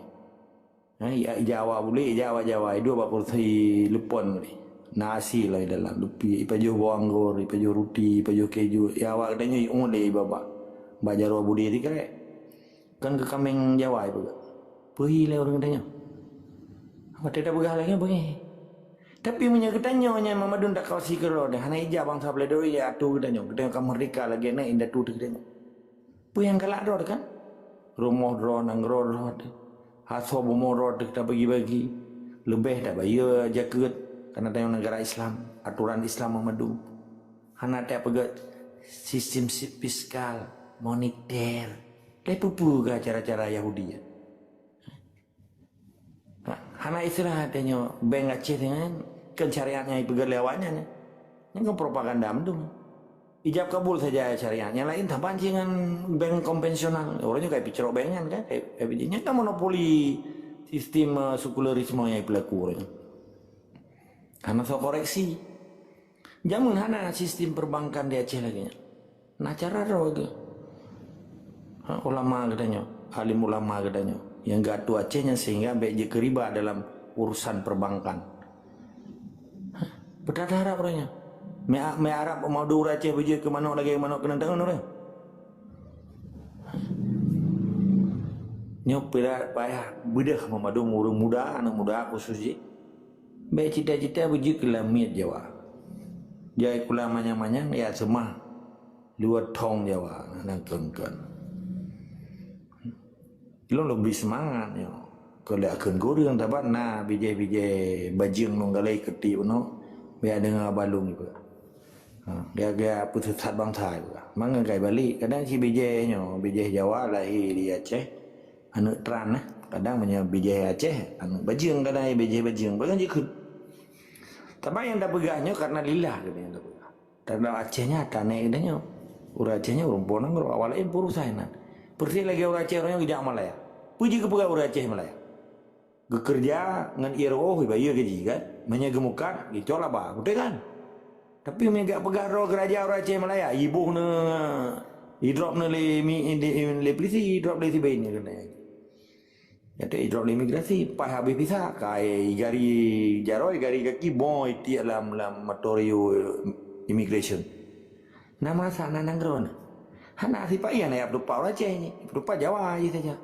Ha, ija awak bulék, ija awak Jawa, iduek bak kursi leupon lé. Nasi lom dalam, lupi, ipajoh boh anggor, ipajoh ruti, ipajoh keju. Ya awak geutanyoe iuet lé ibaba. Bak jaroe budé sikrek. Kan keu kaméng Jawa ipeugah. Peue lé ureuëng geutanyoe. Watée tapeugah lagée beungéh. Tapi meunyoe geutanyoe nyang meumandum takawasi keudroe, hana ija bansa Beledoi ya atu geutanyoe. Geutanyoe ka meurdeka lagée na indatu teuh geutanyoe. Peue nyang galak droe kan? Rumoh droe, nanggroe droe, asoe bumoe droe teuh tabagi-bagi. Leubeh tabayeue jakeuet, karena tanyoe negara Islam, aturan Islam meumandum. Hana tapeugah sistem si-, fiskal, moneter. Lé peue-peue cara-cara Yahudi. Hana istilah tanyoe bank Aceh nyan, kan syariat nyang ipeugah lé awaknyan. Nyan kan propaganda meunan. Ijab kabul saja syariat. Nyang laén taban cit ngon bank konvensional. Ureuëng nyoe kai picrok bank nyan kan. Kai, kai picrok. Nyan kan monopoli sistem, eh, sekularisme nyang ipeulaku ureuëng nyoe. Hana soe koreksi. Jameun hana sistem perbankan di Aceh lagée nyan. Na cara droe geuh. Ha, ulama geutanyoe, alim ulama geutanyoe nyang geuatu Aceh nyan sehingga bék jeuet keu riba dalam urusan perbankan. Ha, beuthat harab ureuëng nyan. Mé, mé Arab meudong ureuëng Aceh beujeuet keu manok lagée manok keunong taun ureuëng. Nyoe payah, payah beudeuh meumandum ureuëng muda, aneuk muda khusos jih. Bék cita-cita beujeuet keu lamiet Jawa. Jai kula manyang-manyang ya seumah luwa thong Jawa na kön-kön. Lôn leubeh seumangat nyoe. Keu lé akheun gureueng tabat na bijéh-bijéh bajeueng lôn galai keuti bunoe, bék deungoe balong iba. Ha, gaya-gaya peusesat bansa iba. Mangat kai balek, kadang si bijéh nyoe, bijéh Jawa lahé di Aceh. Aneuk tran nah, kadang meunyoe bijéh Aceh, aneuk bajeueng kadang bijéh bajeueng, bahkan jikheun. Tapi nyang tapeugah nyoe karena lillah geutanyoe nyang tapeugah. Karena Aceh nyan taneh geutanyoe. Ureuëng Aceh nyan ureuëng po nanggroe, awak laén peurusan inan. Persis lagée ureuëng Aceh ureuëng nyoe geujak Malaya. Peue jeuet geupeugah ureuëng Aceh Malaya? Geukeureuja ngon ié reuoh, ibayeue gaji kan. Meunyoe geumukat, geucok laba, beutôi kan? Tapi meunyoe gak peugah droe geuraja ureuëng Aceh Malaya, iboh ne, idrop ne lé mi, lé, lé polisi, idrop lé siben keunan. Nyata idrop lé imigrasi, paih habéh visa, ka igari jaroe, igari gaki, boh itiek lam, lam motor yo immigration. Na masa na nanggroe na. Hana sipa iya na ya peutupat ureuëng Aceh nyoe, peutupat Jawa jih saja.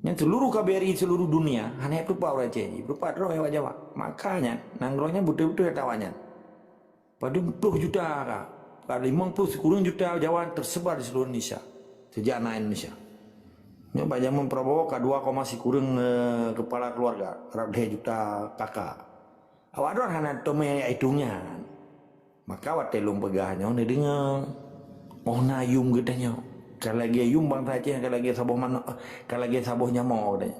Nyan seluruh K B R I seluruh dunia hana peutupat ureuëng Aceh jih, peutupat droe awak Jawa. Makanya nanggroe nyan beutôi-beutôi ata awak nyan. Padum ploh juta ka, ka limong ploh sikureueng juta Jawa tersebar di seluruh Indonesia sejak na Indonesia. Nyoe bak jameun Prabowo ka dua koma sikureueng, eh, kepala keluarga, rab lhée juta K K. Awak droe hana teumé itong nyan. Maka watée lôn peugah nyoe neudeungoe, oh na yum geutanyoe. Ka lagée yum bansa Aceh, ka lagée saboh manok, ka lagée saboh nyamok geutanyoe.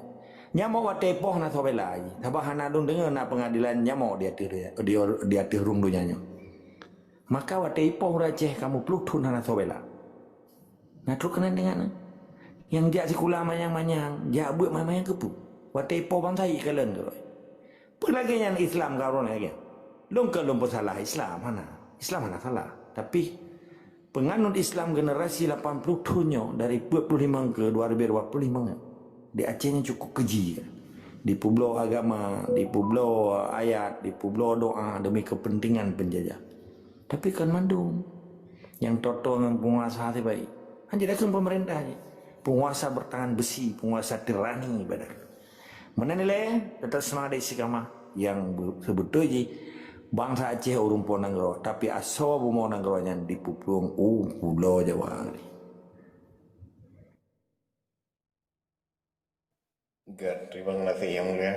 Nyamok watée ipoh na soe bela jih. Sabab hana lôn deungoe na peungadilan nyamok di ateueh, di, di ateueh rhueng donya nyoe. Maka watée ipoh ureuëng Aceh ka meuploh thon hana soe bela. Na trok keunan deungon nyang jak sikula manyang-manyang, jak beuet manyang-manyang keupeue? Watée ipoh bansa ikalon keudroe. Peue lagée nyan Islam ka ureuëng lagée? Lôn kon lôn peusalah Islam, hana. Islam hana salah. Tapi, peunganut Islam generasi lapan ploh thon nyoe, dari dua puluh lima ke dua ribu dua puluh lima nyoe, di Aceh nyoe cukup keji. Dipeubloe agama, dipeubloe ayat, dipeubloe doa demi kepentingan penjajah. Tapi kon mandum. Nyang toto ngon peunguasa sibaik. Hana jidakheun peumeurintah jih. Peunguasa bertangan besi, peunguasa tirani ibarat. Meunan ilée, teutap seumangat istiqamah nyang be-, seubeutôi jih bansa Aceh ureuëng po nanggroe, tapi asoe bumoe nanggroe nyan dipuplueng u Pulo Jawa. Gét, terima kasih Yang Mulia.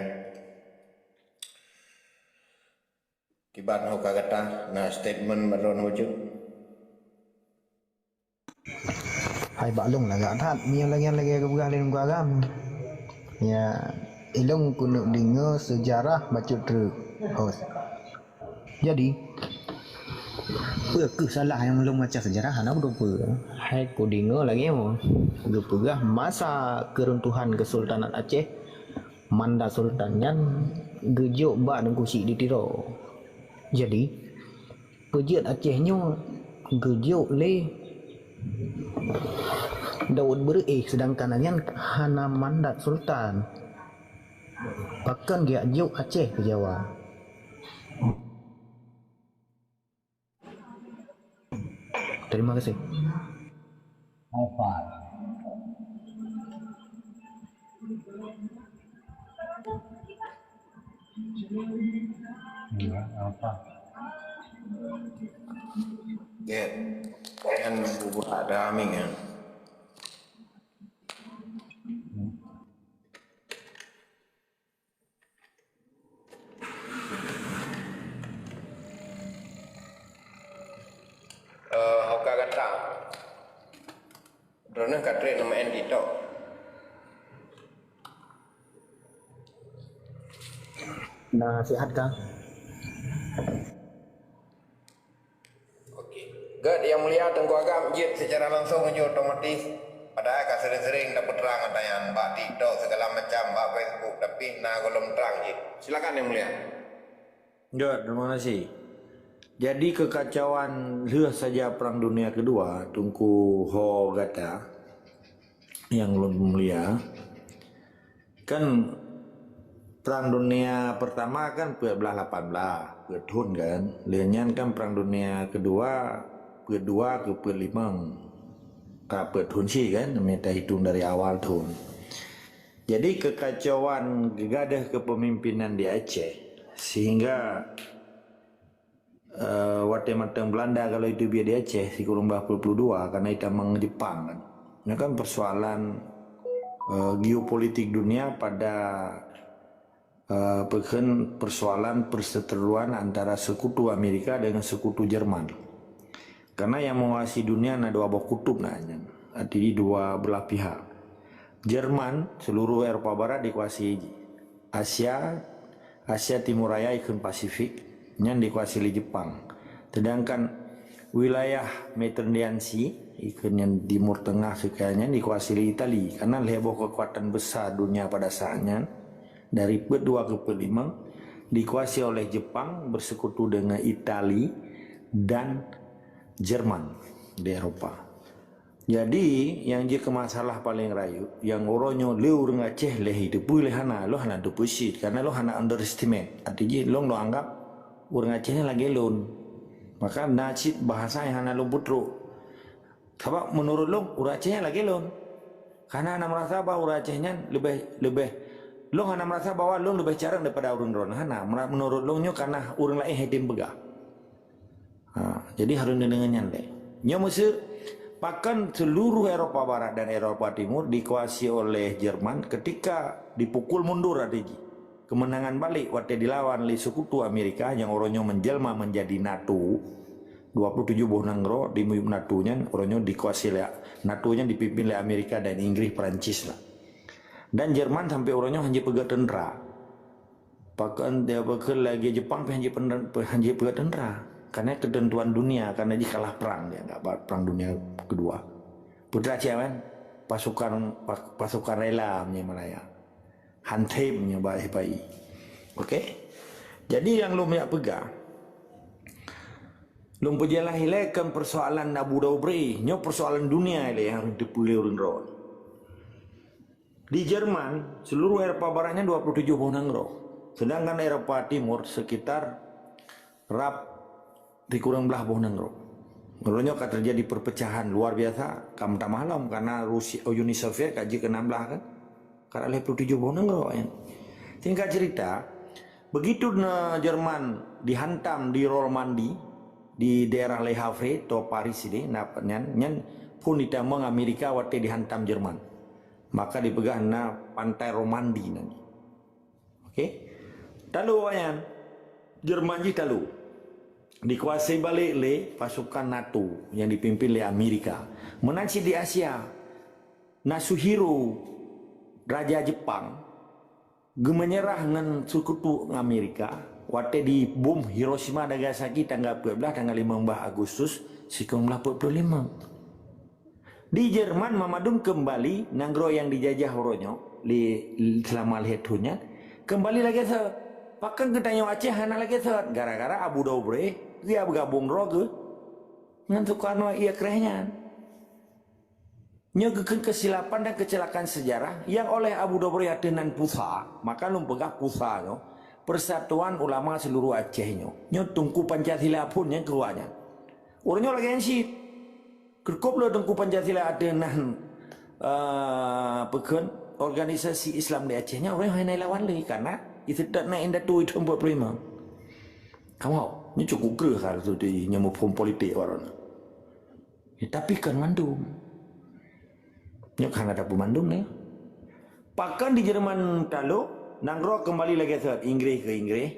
Kiban ho ka gata na statement bak droeneuh bacut? Hai bak lôn lagak that, meunyoe lagèe-lagèe geupeugah lé Teungku Agam. Ya, ilôn keuneuk deungö seujarah bacut treuk, hos. Jadi, peue keuh salah nyang lôn baca seujarah hana peue-peue. Hai kudeungö lagèe nyoe, geupeugah masa keuruntuhan Kesultanan Aceh, Mandat Sultan nyan geujok bak Teungku Chik di Tiro. Jadi, peujeuet Aceh nyoe geujok lé Daud Beureu'éh, seudangkan nyan hana mandat sultan. Pakon geujak jok Aceh keu Jawa? Terima kasih. Apa? Iya, apa? Gét. Kan bubuh ada aming ya. Eh, ho ka gata. Droeneuh ka trép nama N TikTok. Nah, sihat kah? Oke. Gét, Yang Mulia Teungku Agam jeuet secara langsung ujoe otomatis. Padahai ka sering-sering tapeutrang ata nyan bak TikTok segala macam, bak Facebook, tapi na gohlom trang jeuet. Silakan Yang Mulia. Gét, terima kasih. Jadi kekacauan lheueh saja Perang Dunia Kedua, Teungku ho gata nyang lôn mulia, kan Perang Dunia Pertama kan peuet blaih lapan blaih, peuet thon kan. Lheueh nyan kan Perang Dunia Kedua, peuet dua keu peuet limong. Ka peuet thon cit kan, meunyo tahitong dari awal thon. Jadi kekacauan geugadoh kepemimpinan di Aceh, sehingga eh, watèe mantong Belanda ka lheueh teubiet di Aceh sikureueng bah peuet ploh dua, karena itamong Jepang kan. Nyoe kan persoalan, eh, geopolitik dunia pada, eh, peukheun persoalan perseteruan antara Sekutu Amerika dengan Sekutu Jerman. Karena yang menguasai dunia na dua boh kutub na nyan, artinya dua belah pihak. Jerman, seluruh Eropa Barat dikuasai jih. Asia, Asia Timur Raya ikheun Pasifik, nyan dikuasai lé Jepang. Sedangkan wilayah Mediterranean Sea, ikheun nyan Timur Tengah, seukira nyan dikuasai lé Itali. Karena lhèe boh kekuatan besar dunia pada saat nyan, dari peuet dua keu peuet limong, dikuasai oleh Jepang bersekutu dengan Itali dan Jerman di Eropa. Jadi, nyang jeuet keu masalah paleng rayeuk, nyang uroe nyoe lé ureueng Aceh lé jiteupeue lé hana, lôn hana teupeu cit, karena lôn hana underestimate. Arti jih, lôn, lôn anggap ureueng Aceh nyan lagèe lôn. Maka na cit bahasa nyang hana lôn peutrok. Sabab meunurot lôn, ureueng Aceh nyan lagèe lôn. Karena hana meurasa bahwa ureueng Aceh nyan leubeh, leubeh, lôn hana meurasa bahwa lôn leubeh carông daripada ureueng droeneuh. Hana, meunurot lôn nyoe karena ureueng laén han tem peugah. Ha, jadi harôh neudeungoe nyan lé. Nyoe meuseu, pakon seluruh Eropa Barat dan Eropa Timur dikuasai oleh Jerman ketika dipukul mundur, arti jih. Kemenangan balik watèe dilawan lé Sekutu Amerika nyang uroe nyoe menjelma menjadi NATO. Dua puluh tujuh boh nanggroe di miyueb NATO nyan uroe nyoe dikuasai lé NATO nyan dipimpin lé Amerika dan Inggris, Perancis lah. Dan Jerman sampai uroe nyoe hana jipeugah teuntra. Pakon dia pakon lagèe Jepang pih han jipeugah, han jipeugah teuntra. Karena ketentuan dunia, karena jikalah perang dia, enggak ba-, perang dunia kedua. Putra Aceh kan? Pasukan, pa-, pasukan rela meunyoe Malaya. Han tem meunyoe ba-, bayi. Oke? Jadi nyang lôn jak peugah, lôn peujeulaih ilèe kon persoalan Abu Dhabi, nyoe persoalan dunia ilèe nyang harôh teupeu lé ureueng droe. Di Jerman, seluruh Eropa Barat nyan dua puluh tujuh boh nanggroe. Sedangkan Eropa Timur sekitar rab sikureueng blaih boh nanggroe. Uroe nyoe ka terjadi perpecahan luar biasa, ka meutamah lom karena Rusia, Uni Soviet ka jeuet keu nam blaih kan. Ka lhèe ploh tujoh boh nanggroe nyan. Singkat cerita, begitu na Jerman dihantam di Normandy, di daerah Le Havre atau Paris ini, na nyan, nyan phôn itamong Amerika watèe dihantam Jerman. Maka dipeugah na Pantai Normandy nan. Oke. Talo awaknyan. Jerman jih talo. dikuasai balik lé pasukan NATO yang dipimpin lé Amerika. Meunan cit di Asia, Nasuhiro, raja Jepang, geumeunyeurah ngon seukutu Amerika watée dibom Hiroshima Nagasaki tanggal peuet blaih, tanggal limong blaih Agustus sikureueng blaih peuet ploh limong. Di Jerman, mamandum keumbali nanggroe nyang dijajah uroe nyoe lé, seulama lhée thon nyan, keumbali lagée sot. Pakon geutanyoe Aceh hana lagée sot? Gara-gara Abu Dobre, ia beugabong droe geuh ngon Soekarno ia kreh nyan. Nyoe geukheun keusilapan dan keucelakaan sejarah nyang oleh Abu Dobre ateueh nan pusa. Maka lôn peugah pusa nyoe, Persatuan Ulama Seluruh Aceh nyoe. Nyoe Teungku Pancasila phon nyang keuluwa nyan. Ureuëng nyoe lagée nyan cit. Keureukob lé Teungku Pancasila ateueh nan, eh, peukheun organisasi Islam di Aceh nyan, ureuëng hana lawan lé, karena iseutôt na indatu itu empat puluh lima. Kamoe, nyoe cukup kreueh ka tu, nyoe muphom politik baroe nyoe. Ya, tapi kon mandum. Nyoe kan ada peumandum ni. Pakon di Jerman talok, nanggroe keumbali lagée sot, Inggris keu Inggris,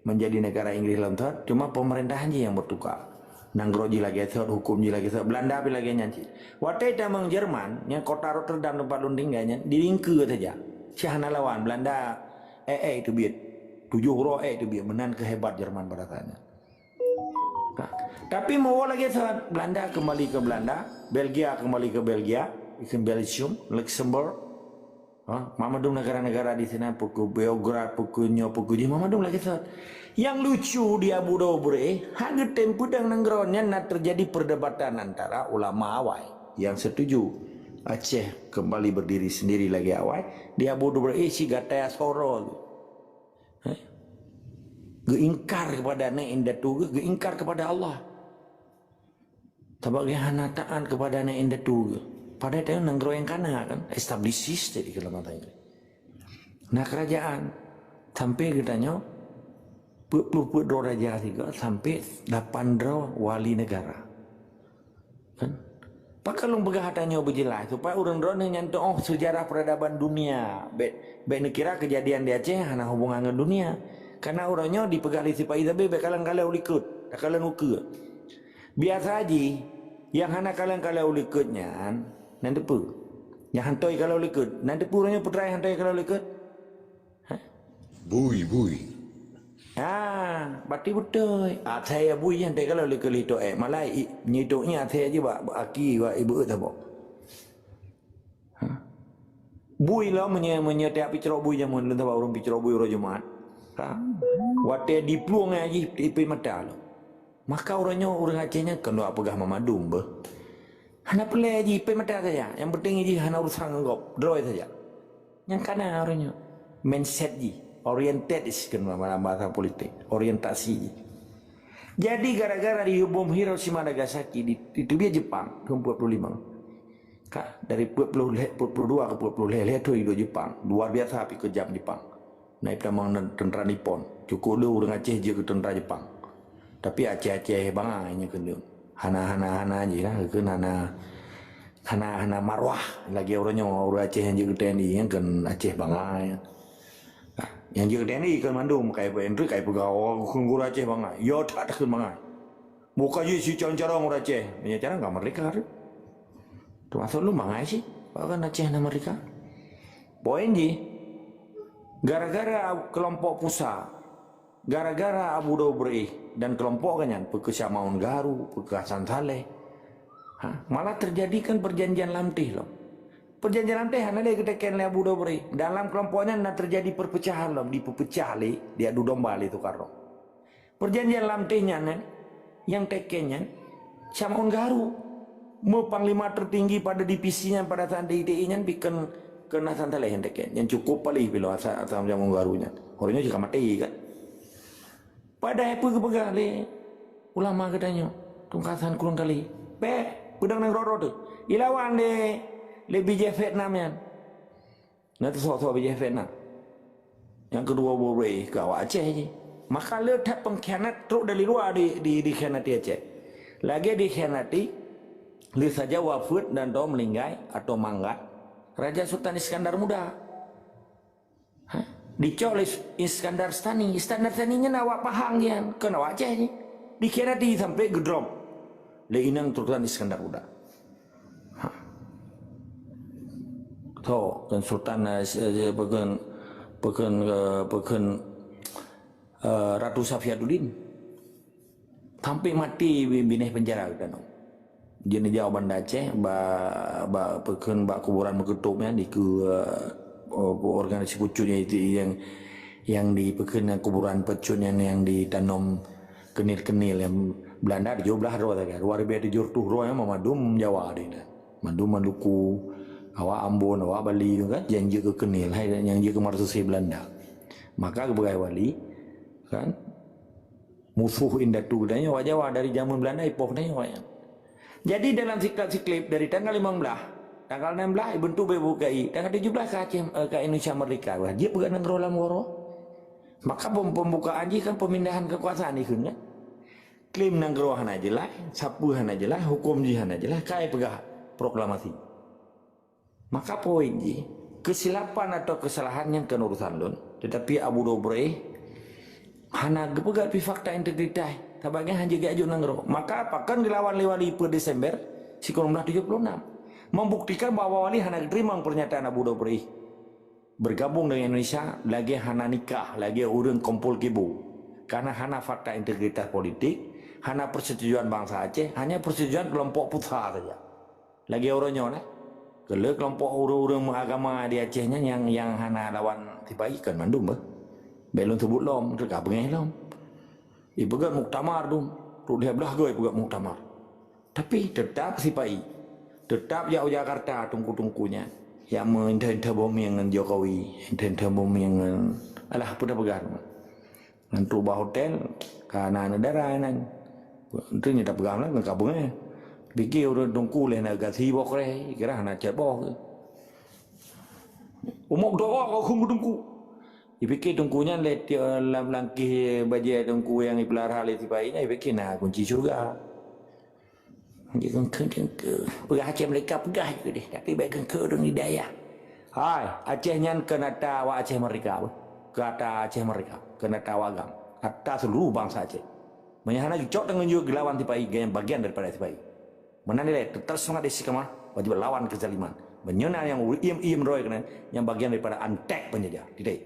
menjadi negara Inggris lom sot, cuma pemerintahan jih nyang bertukar. Nanggroe jih lagée sot, hukum jih lagée sot, Belanda pih lagée nyan cit. Watée tamong Jerman, nyang kota Rotterdam tempat lôn tinggai nyan, di lingkeue saja. Syah na lawan, Belanda ék-ék teubiet. Tujoh uroe ék teubiet, meunan keuhebat Jerman pada saat nyan. Nah, tapi meuwoe lagée sot, Belanda keumbali keu Belanda, Belgia keumbali keu Belgia, ikheun Belgium, Luxembourg. Ha, mamandum negara-negara di sinan, peue keuh Beograd, peue keuh nyoe, peue keuh jih, mamandum lagée sot. Nyang lucu di Abu Dobre, hana geutem peudong nanggroe nyan na terjadi perdebatan antara ulama awai yang setuju Aceh kembali berdiri sendiri lagi awai, di Abu Dobre si gata soro. Eh? Geuingkar kepada aneuk indatu geuh, geuingkar kepada Allah. Sabab geuh hana taat kepada aneuk indatu geuh. Padahai tanyoe nanggroe nyang kana kan, established jadi keu lam mata geuh. Nah, kerajaan sampai geutanyoe peuet ploh peuet droe raja sigoe sampai lapan droe wali negara. Kan? Pakon lôn peugah ata nyoe beujeulaih, supaya ureuëng droeneuh nyan teuoh sejarah peradaban dunia. Bék, bék neukira keujadian di Aceh hana hubungan ngon dunia. Karena uroe nyoe dipeugah lé sipa-i sabe bék kalon-kalon u likot, takalon ukeue. Biasa jih, nyang hana kalon-kalon u likot nyan, nan teupeu. Nyang hantoi kalon u likot, nan teupeu uroe nyoe peutrai hantoi kalon u likot? Bui, bui. Ah, berarti beutôi. Asai bui nyan teuka lôn leukeue lé tok ék. Malah i-, nyitok nyan asai jih bak, bak aki, bak ibu tabok. Ha? Bui lah meunyoe, meunyoe tiap picrok bui jameun lôn tabak ureuëng picrok bui uroe Jumat. Ha? Watée diplueng jih ipée mata lom. Maka uroe nyoe ureuëng Aceh nyan keuneuk peugah mamandum beuh. Hana peulée jih ipée mata saja. Yang penting jih hana urusan ngon gob, droe saja. Nyang kana uroe nyoe. Mindset jih, oriented is keunoe dalam bahasa politik, orientasi jih. Jadi gara-gara dibom Hiroshima Nagasaki di, diteubiet Jepang tahun empat puluh lima. Ka dari empat puluh lhée, empat puluh dua ke empat puluh lhée, lhée tu hidup Jepang. Luar biasa pih keujam Jepang. Naik tamang tentara Nippon. Cukup le ureuëng Aceh jeuet keu tentara Jepang. Tapi Aceh-Aceh bangai nyan keuneuk. Hana, hana, hana jih lah. Keu hana, hana, hana marwah lagi ureuëng nyoe, ureuëng Aceh nyang jeuet keu T N I nyan kan Aceh bangai. Nah, nyang jeuet T N I kan mandum kai Pak Hendrik kai peugah, oh, keu ureuëng Aceh bangai. Yo that takheun bangai. Buka jih si carong-carong ureuëng Aceh. Meunyo carong ka merdeka tu. Termasuk lôn bangai sih. Bahkan Aceh na merdeka. Poin jih, gara-gara kelompok pusa, gara-gara Abu Dobre dan kelompok geuh nyan, peukeuh Syamaun Garu, peukeuh Hasan Saleh. Ha, malah terjadikan perjanjian Lamteh lom. Perjanjian Lamteh hana lé geuteken lé Abu Dobre. Dalam kelompok nyan na terjadi perpecahan lom, dipeupeucah lé, diadu domba lé Soekarno. Perjanjian Lamteh nyan, eh, nyang teken nyan, Syamaun Garu. Meu panglima tertinggi pada divisi nyan pada saat D I T I nyan pih keu, keu Hasan Saleh nyang teken. Nyang cukup palih bilo asai, asai Syamaun Garu nyan. Ureuëng nyoe jih ka maté kan. Padahai peue geupeugah lé ulama geutanyoe, Teungku Hasan Krueng Kali. Bék, peudong nanggroe tu. Ilawan lé, lé bijéh Vietnam nyan. Na teusoe-soe bijéh Vietnam. Nyang keudua bubé keu awak Aceh jih. Maka le that pengkhianat trok dari luar di, di, dikhianati Aceh. Lagée dikhianati, le saja wafeuet dan droe meuninggai atau manggat Raja Sultan Iskandar Muda. Ha? Dicok lé Iskandar Sani. Iskandar Sani nyan awak Pahang nyan, kon awak Aceh jih. Dikhianati sampai geudrop lé inong Sultan Iskandar Muda. Ha. Tho, kan Sultan, eh, si-, eh, peukheun, peukheun, eh, peukheun, eh, Ratu Safiaduddin. Sampai maté bi-, binéh penjara geutanyoe. Jeuet neujak u Banda Aceh, ba, ba, peukheun bak kuburan meukeutôp nyan dikeue, eh, organisasi pucuk nyan itu yang, yang dipeukheun kuburan pucuk nyan yang ditanom keunil-keunil yang Belanda tujoh blah droe sagai. Dua ribèe tujoh reutôh droe nyan mandum Jawa di na. Mandum Maluku, awak Ambon, awak Bali tu kan, nyang jeuet keu keunil, hai, nyang jeuet keu marseusé Belanda. Maka geupeugah wali, kan, musoh indatu geutanyoe awak Jawa dari jameun Belanda ipoh geutanyoe awak nyan. Jadi dalam siklab-siklab dari tanggal limong blah, tanggal enam blah ibentuk B B K I, tanggal tujoh blah ka Aceh, eh, ka Indonesia merdeka. Wah, jeuet peugah nanggroe lam goro. Maka pem-, pembukaan jih kan pemindahan kekuasaan ikheun kan. Klaim nanggroe hana jeulaih, sapeue hana jeulaih, huköm jih hana jeulaih, ka ipeugah proklamasi. Maka poin jih, keusilapan atawa keusalahan nyan kon urusan lôn, teutapi Abu Dobreih hana geupeugah pi fakta integritas, sabagai hana jeuet geujok nanggroe. Maka pakon geulawan lé wali peuet Desember sikureueng blah tujoh puluh enam, membuktikan bahwa wali hana geuteurimong pernyataan Abu Dobreih. Bergabung dengan Indonesia lagèe hana nikah, lagèe ureueng kumpul kibu. Karena hana fakta integritas politik, hana persetujuan bangsa Aceh, hanya persetujuan kelompok pusat saja. Lagèe uroe nyoe nah. Keu lheueh kelompok ureueng-ureueng meuagama di Aceh nyan nyang, nyang hana lawan sipai kan mandum beuh. Bèk lôn seubut lom, teuka beungèh lom. Ipeugèt muktamar dum, trok lhèe blah goe ipeugèt muktamar. Tapi teutap sipai, teutap jak u Jakarta teungku-teungku nyan. Nyang meuinta-inta bomieng ngon Jokowi, inta-inta bomieng ngon, alah, peue tapeugah teuma. Ngon trok bak hotel, ka na aneuk dara nyan. Enteuk nyan tapeugah lam ka beungèh. Pike ureueng teungku lheueh na gasi boh kreh, kira hana cit boh. Umok doa keu teungku. Ipike teungku nyan lé ti-, lam langkih bajèe teungku nyang ipeulara lé sipai nyan, ipike na kunci syeuruga. Dia kengke-kengke. Peugah Aceh Merdeka peugah juga deh, tapi bèk kengke ureueng di dayah. Hai, Aceh nyan kon ata awak Aceh Merdeka beuh. Kon ata Aceh Merdeka, kon ata awak agam. Ata seluruh bangsa Aceh. Meunyoe hana geucok tanggong jaweueb geulawan sipai, geuh nyan bagian daripada sipai. Meunan ilèe, teutap seumangat istiqamah, wajéb lawan keuzaliman. Meunyoe na nyang iem-iem droe keunan, nyan bagian daripada antek peunjajah. Titik.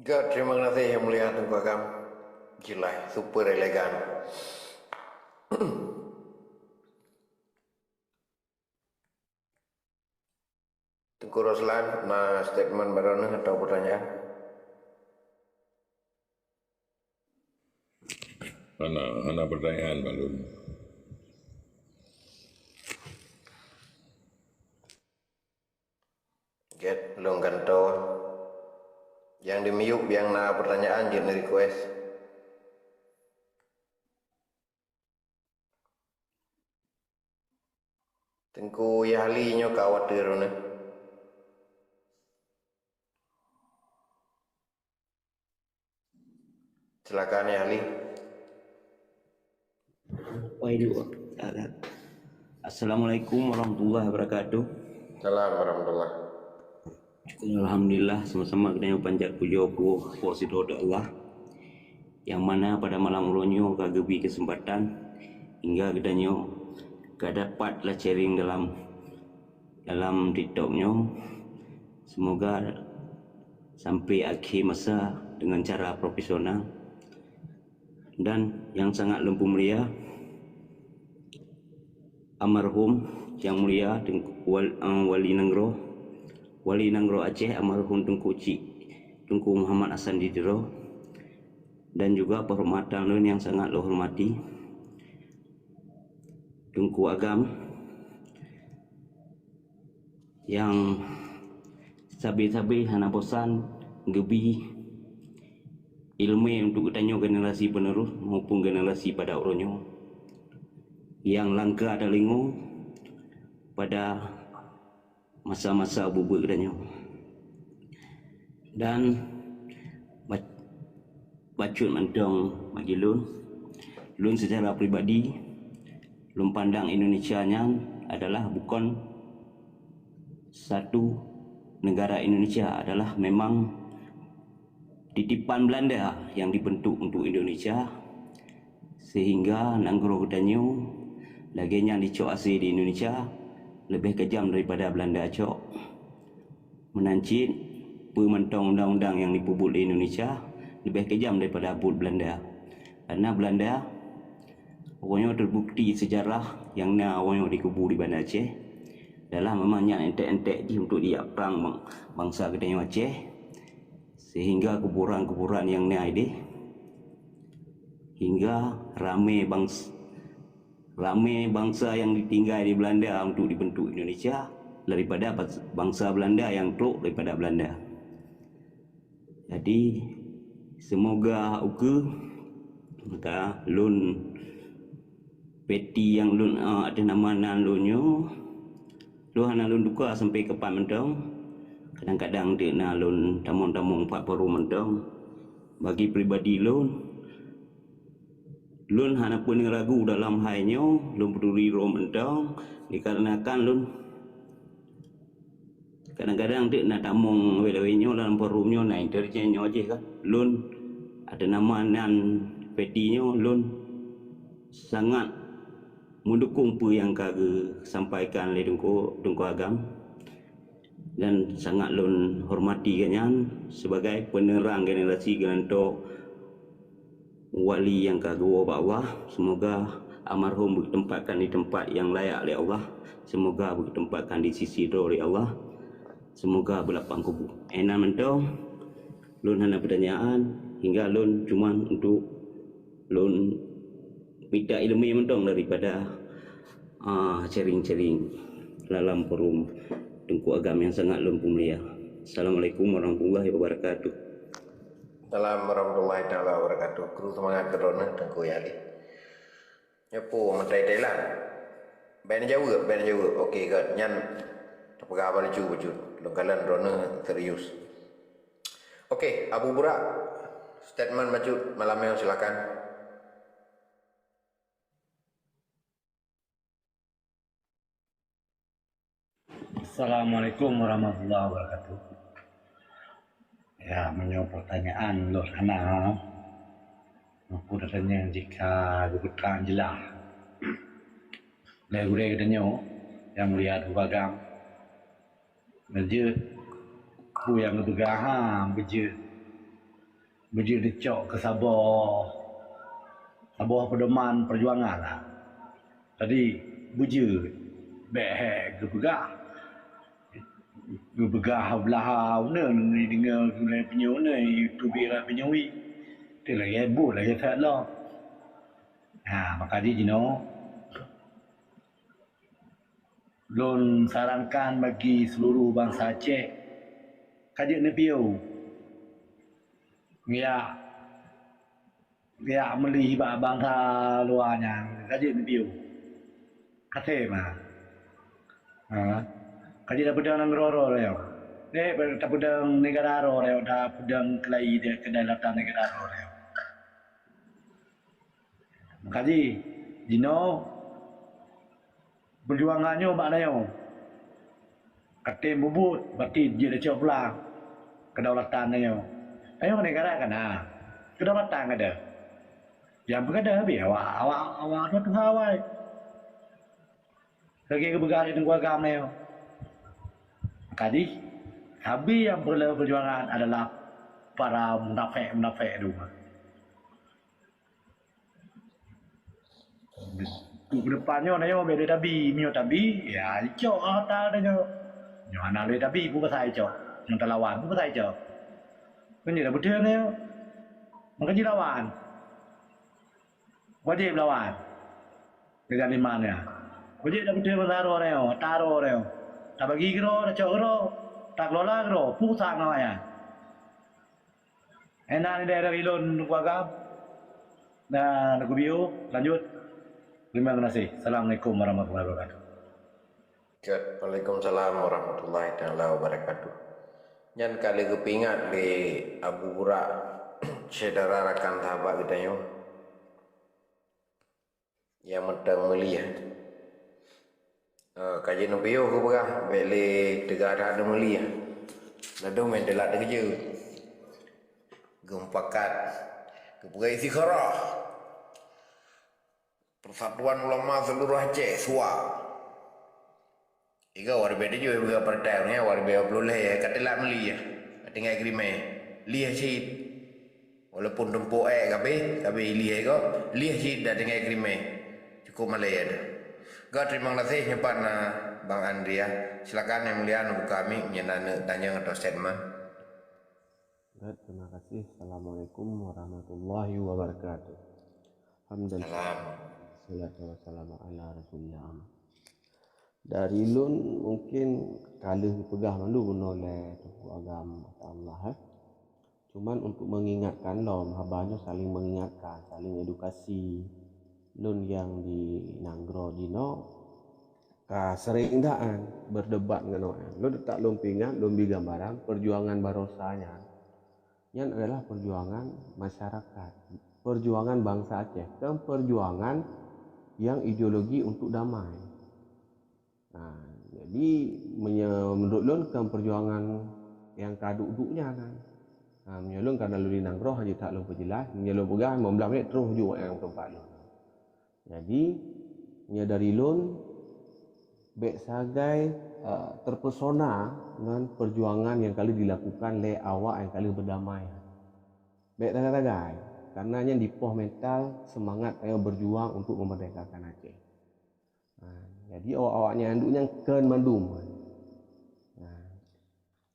Gèt, terima kasih Yang Mulia Teungku Agam. Jelas, super elegan. Teungku Roslan, na statement baroe neuh atau pertanyaan? Hana, hana pertanyaan, Pak Lun. Gèt, lôn gantoe. Nyang di miyueb nyang na pertanyaan jeuet neu-request. Teungku Yahli nyoe ka watèe droeneuh. Silakan, ya Ali. Wahai dua. Assalamualaikum warahmatullahi wabarakatuh. Salam warahmatullah. Syukur alhamdulillah, sama-sama kita yang panjat puja puji kepada Allah. Yang mana pada malam uroe nyoe ka geubri kesempatan hingga geutanyoe ka dapat live sharing dalam, dalam TikTok nyoe. Semoga sampai akhir masa dengan cara profesional. Dan yang sangat lempung mulia, almarhum yang mulia Tengku-, Wal-, eh, Wali Nanggroe, Wali Nanggroe Aceh, almarhum Tengku Chik, Tengku Muhammad Hasan di Tiro, dan juga penghormatan lôn yang sangat lôn hormati, Tengku Agam, yang sabe-sabe hana bosan geubri ileumèe untuk geutanyoe generasi penerus maupun generasi pada uroe nyoe nyang langka tadeungoe pada masa-masa buet-buet geutanyoe. Dan ba-, bacut mantong bagi lôn, lôn secara pribadi, lôn pandang Indonesia nyan adalah bukon satu negara, Indonesia adalah memang Titipan Belanda yang dibentuk untuk Indonesia, sehingga nanggroe geutanyoe lagée nyang dicok asai di Indonesia leubeh keujam daripada Belanda cok. Meunan cit, peue mantong undang-undang nyang dipeubuet di Indonesia leubeh keujam daripada buet Belanda. Karena Belanda, awaknyoe teubukti sejarah nyang na awaknyoe dikubu di Banda Aceh, adalah memang nyan entek-entek jih untuk jijak prang bang-, bansa geutanyoe Aceh, sehingga kuburan-kuburan nyang na ideh, hingga ramé bangs-, ramé bansa nyang ditinggai di Belanda untuk dibentuk Indonesia daripada bans-, bansa Belanda nyang trok daripada Belanda. Jadi, semoga ukeue maka lôn peti nyang lôn, ah, ateueh nama nan lôn nyoe, lôn hana lôn tuka sampai kapan mantong. Kadang-kadang teuk na lôn tamong-tamong pat peurumoh mantong. Bagi pribadi lôn, lôn hana peureunah ragu dalam hai nyoe, lôn peuturi droe mantong, dikarenakan lôn kadang-kadang teuk na tamong lawét-lawét nyoe dalam forum nyoe na intelijen nyoe jih kan. Lôn ateueh nama nan peti nyoe lôn sangat meudukong peue nyang ka geusampaikan lé Teungku, Teungku Agam, dan sangat lôn hormati gobnyan sebagai penerang generasi geulantoe wali nyang ka geuwoe bak Allah. Semoga almarhum geuteumpatkan di teumpat nyang layak lé Allah. Semoga geuteumpatkan di sisi droe lé Allah. Semoga beulapang kubu. Inan mantong, lôn hana peutanyaan, hingga lôn cuman untuk lôn mita ileumé mantong daripada, ah, sharing-sharing dalam forum Teungku Agam nyang sangat lôn peumulia. Assalamualaikum warahmatullahi wabarakatuh. Salam warahmatullahi taala wabarakatuh. Kru seumangat keu droeneuh Teungku Yali. Nyoe peue meutai Thailand. Bèk neujaweueb, bèk neujaweueb. Oke, göt. Nyan tapeugah bacut-bacut. Lôn kalon droeneuh serius. Oke, Abu Burak, statement bacut malam nyoe silakan. Assalamualaikum warahmatullahi wabarakatuh. Ya, meunyoe pertanyaan lôn hana, meupeue tatanyong jika geupeutrang jeulaih lé gurée geutanyoe nyang mulia Teungku Agam. Beujeuet peue nyang geupeugah, ha, beujeuet. Beujeuet neucok keu saboh, saboh peudoman peujuangan lah. Jadi, beujeuet bèk hék geupeugah. Geupeugah blaha uneun, deungoe geupeugah punyueng uneun, YouTube rot punyueng wit. Teuh lagèe buet lagèe that lom. Ha, maka jih jinoe, lôn sarankan bagi seluruh bansa Aceh, ka jeuet neupiôh. Ya, ya meuli bak bansa luwa nyan, ka jeuet neupiôh. Até mah. Ha. Ka jeuet tapeudong nanggroe droe rayeuk. Deh, tapeudong negara droe rayeuk, tapeudong keulai deh, kedaulatan negara droe rayeuk. Maka jih, jinoe, peujuangan nyoe bak tanyoe. Katem bubuet, batin jeuet tacok pulang. Kedaulatan tanyoe. Tanyoe negara ka na. Kedaulatan ka ada. Nyang peugadôh habéh awak, awak, awak dua tuha awai. Lagèe geupeugah lé Teungku Agam nyoe. Maka jih, sabe nyang peureulèe peujuangan adalah para munafék-munafék di rumoh. Keu depan nyoe, nyoe bèk lé tabi, meunyoe tabi, ya, icok hareuta tanyoe. Nyoe hana lé tabi, peue pasai icok? Nyoe talawan, peue pasai icok? Kan jeuet tapeudong nyoe. Maka jilawan. Wajéb lawan. Deungon iman nyan. Wajéb tapeudong bansa droe nyoe, ata droe nyoe. Tabagi keudroe, tacok keudroe, takelola keudroe, peue sang awaknyan. Inan di daerah ilôn Teungku Agam. Dan Teungku Bio, lanjut. Terima kasih. Assalamualaikum warahmatullahi wabarakatuh. Waalaikumsalam warahmatullahi taala wabarakatuh. Nyan ka lheueh geupeuingat lé Abu Burak, syedara rakan sahabat geutanyoe. Nyang mantong mulia. Eh, ka jeuet neupiôh keu peugah, bèk lé teuga that neumulia. Ladôm nyang teulat teukeujeuet. Geumupakat, geupeugah istikharah. Persatuan Ulama Seluruh Aceh, SUA. Iga waribée tujoh iga partai, ureuëng nyan waribée dua puluh lhée, ka teulat meuli ya. Ka tinggai keurimé. Lieh cit. Walaupun tumpôk ék kabéh, kabéh lieh iga, lieh cit dah tinggai keurimé. Cukup malée dah. Ga terima kasih nyoe pat na Bang Andria. Silakan Yang Mulia neubuka mic nyan na neuk tanyong atau statement. Baik, terima kasih. Assalamualaikum warahmatullahi wabarakatuh. Alhamdulillah. Salam. Salatu wassalamu ala Rasulillah. Dari lôn mungkin ka lheueh geupeugah mandum bunoe lé Teungku Agam, masya Allah, eh. Cuman untuk mengingatkan lom, haba nyoe saling mengingatkan, saling edukasi. Lôn nyang di nanggroe jinoe ka sering that nyan berdebat ngon awak nyan. Lôn teutap lôn peuingat, lôn bri gambaran perjuangan baroesa nyan. Nyan adalah perjuangan masyarakat, perjuangan bangsa Aceh, kon perjuangan nyang ideologi untuk damai. Nah, jadi meunyoe meunurot lôn kon perjuangan nyang ka duek-duek nyan. Nah, meunyoe lôn karena lôn di nanggroe hana that lôn peujeulaih, meunyoe lôn peugah limong blaih menit troh ju nyang teumpat lôn. Jadi, nyoe dari lôn, bék sagai, eh, terpesona ngon perjuangan nyang ka lheueh dilakukan lé awak nyang ka lheueh berdamai. Bék sagai-sagai, karena nyan dipoh mental semangat tanyoe berjuang untuk memerdekakan Aceh. Ha, jadi awak-awak nyang duek nyan kon mandum. Ha.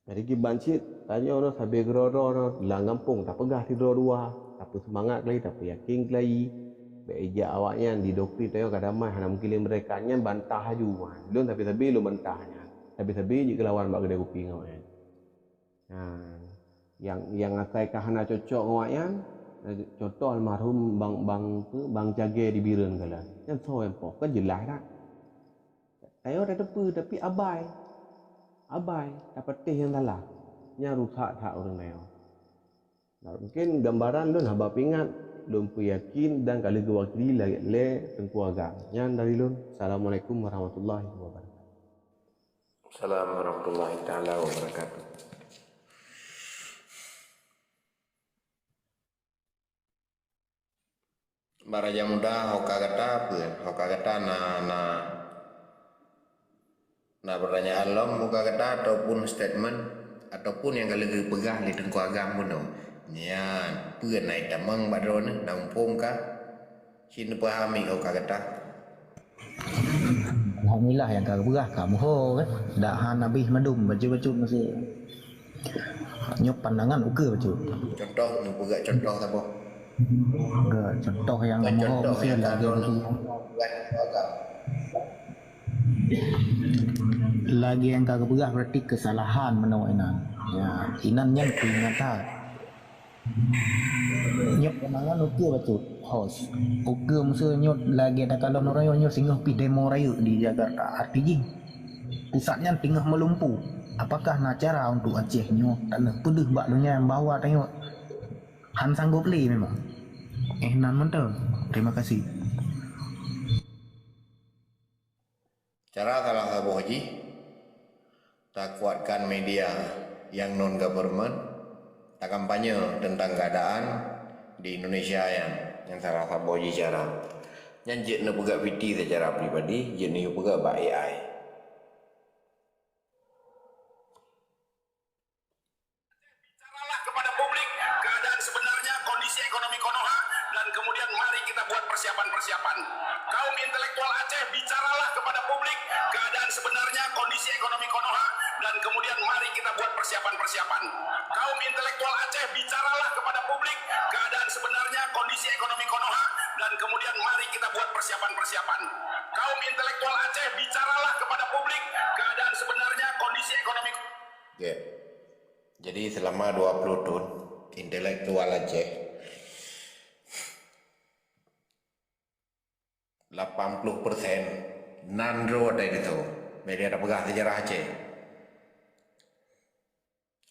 Jadi kiban cit, tanyoe nyoe sabe keudroe-droe nyoe lam gampông tapeugah sidroe dua, tapeuseumangat keulayi, tapeuyakin keulayi. Bék ijak awak nyan didoktrin tanyoe ka damai hana mungkin lé meurdeka, nyan bantah laju. Lôn sabe-sabe lôn bantah nyan. Sabe-sabe jeuet keulawan bak keudè kupi ngon awak nyan. Nah, nyang, nyang asai ka hana cocok ngon awak nyan, contoh almarhum Bang, Bang, Bang Cagé di Bireuen kalön. Nyan soe nyang poh, kan jeulaih that. Tanyoe tateupeue, tapi abai. Abai, tapatéh nyang salah. Nyan rusak that ureuëng tanyoe. Nah, mungkin gambaran lôn haba peuingat, lôn peuyakin dan ka lheueh geuwakili lé, lé Teungku Agam. Nyan dari lôn. Assalamualaikum warahmatullahi wabarakatuh. Assalamualaikum warahmatullahi taala wabarakatuh. Bak Raja Muda, ho ka gata peue? Ho ka gata na, na, na pertanyaan lom ho ka gata ataupun statement ataupun nyang ka lheueh geupeugah lé Teungku Agam bunoe. Nyan, peue na itamong bak droeneuh, na muphom ka? Cit neupahami ho ka gata. Alhamdulillah nyang ka geupeugah ka muphom kan. Dak han habéh mandum bacut-bacut meusti. Nyoe pandangan ukeue bacut. Contoh, neupeugah contoh saboh. Ke contoh nyang muphom meusti lagèe nyang ka geupeugah. Lagèe nyang ka geupeugah berarti kesalahan meunoe inan. Ya, inan nyan peuingatan. Nyoe pandangan ukeue bacut, host. Ukeue meusti nyoe lagèe takalon uroe nyoe singoh pih demo rayeuk di Jakarta. Arti jih, pusat nyan teungoh meulumpu. Apakah na cara untuk Aceh nyoe taneuk peudeuh bak donya bahwa tanyoe han sanggob lé memang? Eh, nan mantong. Terima kasih. Cara salah saboh jih, takuatkan media nyang non government, takampanye teuntang keuadaan di Indonesia nyan, nyang salah saboh jih cara. Nyan jeuet neupeugah piti seucara pribadi, jeuet neupeugah bak A I. Bicaralah kepada publik keadaan sebenarnya kondisi ekonomi Konoha dan kemudian mari kita buat persiapan-persiapan. Kaum intelektual Aceh, bicaralah kepada publik keadaan sebenarnya kondisi ekonomi Konoha dan kemudian mari kita buat persiapan-persiapan. Kaum intelektual Aceh, bicaralah kepada publik keadaan sebenarnya kondisi ekonomi Konoha dan kemudian mari kita buat persiapan-persiapan. Kaum intelektual Aceh, bicaralah kepada publik keadaan sebenarnya kondisi ekonomi. Ya. Jadi selama dua puluh tahun, intelektual Aceh, lapan puluh persen nan droe watèe itu. Media tapeugah sejarah Aceh.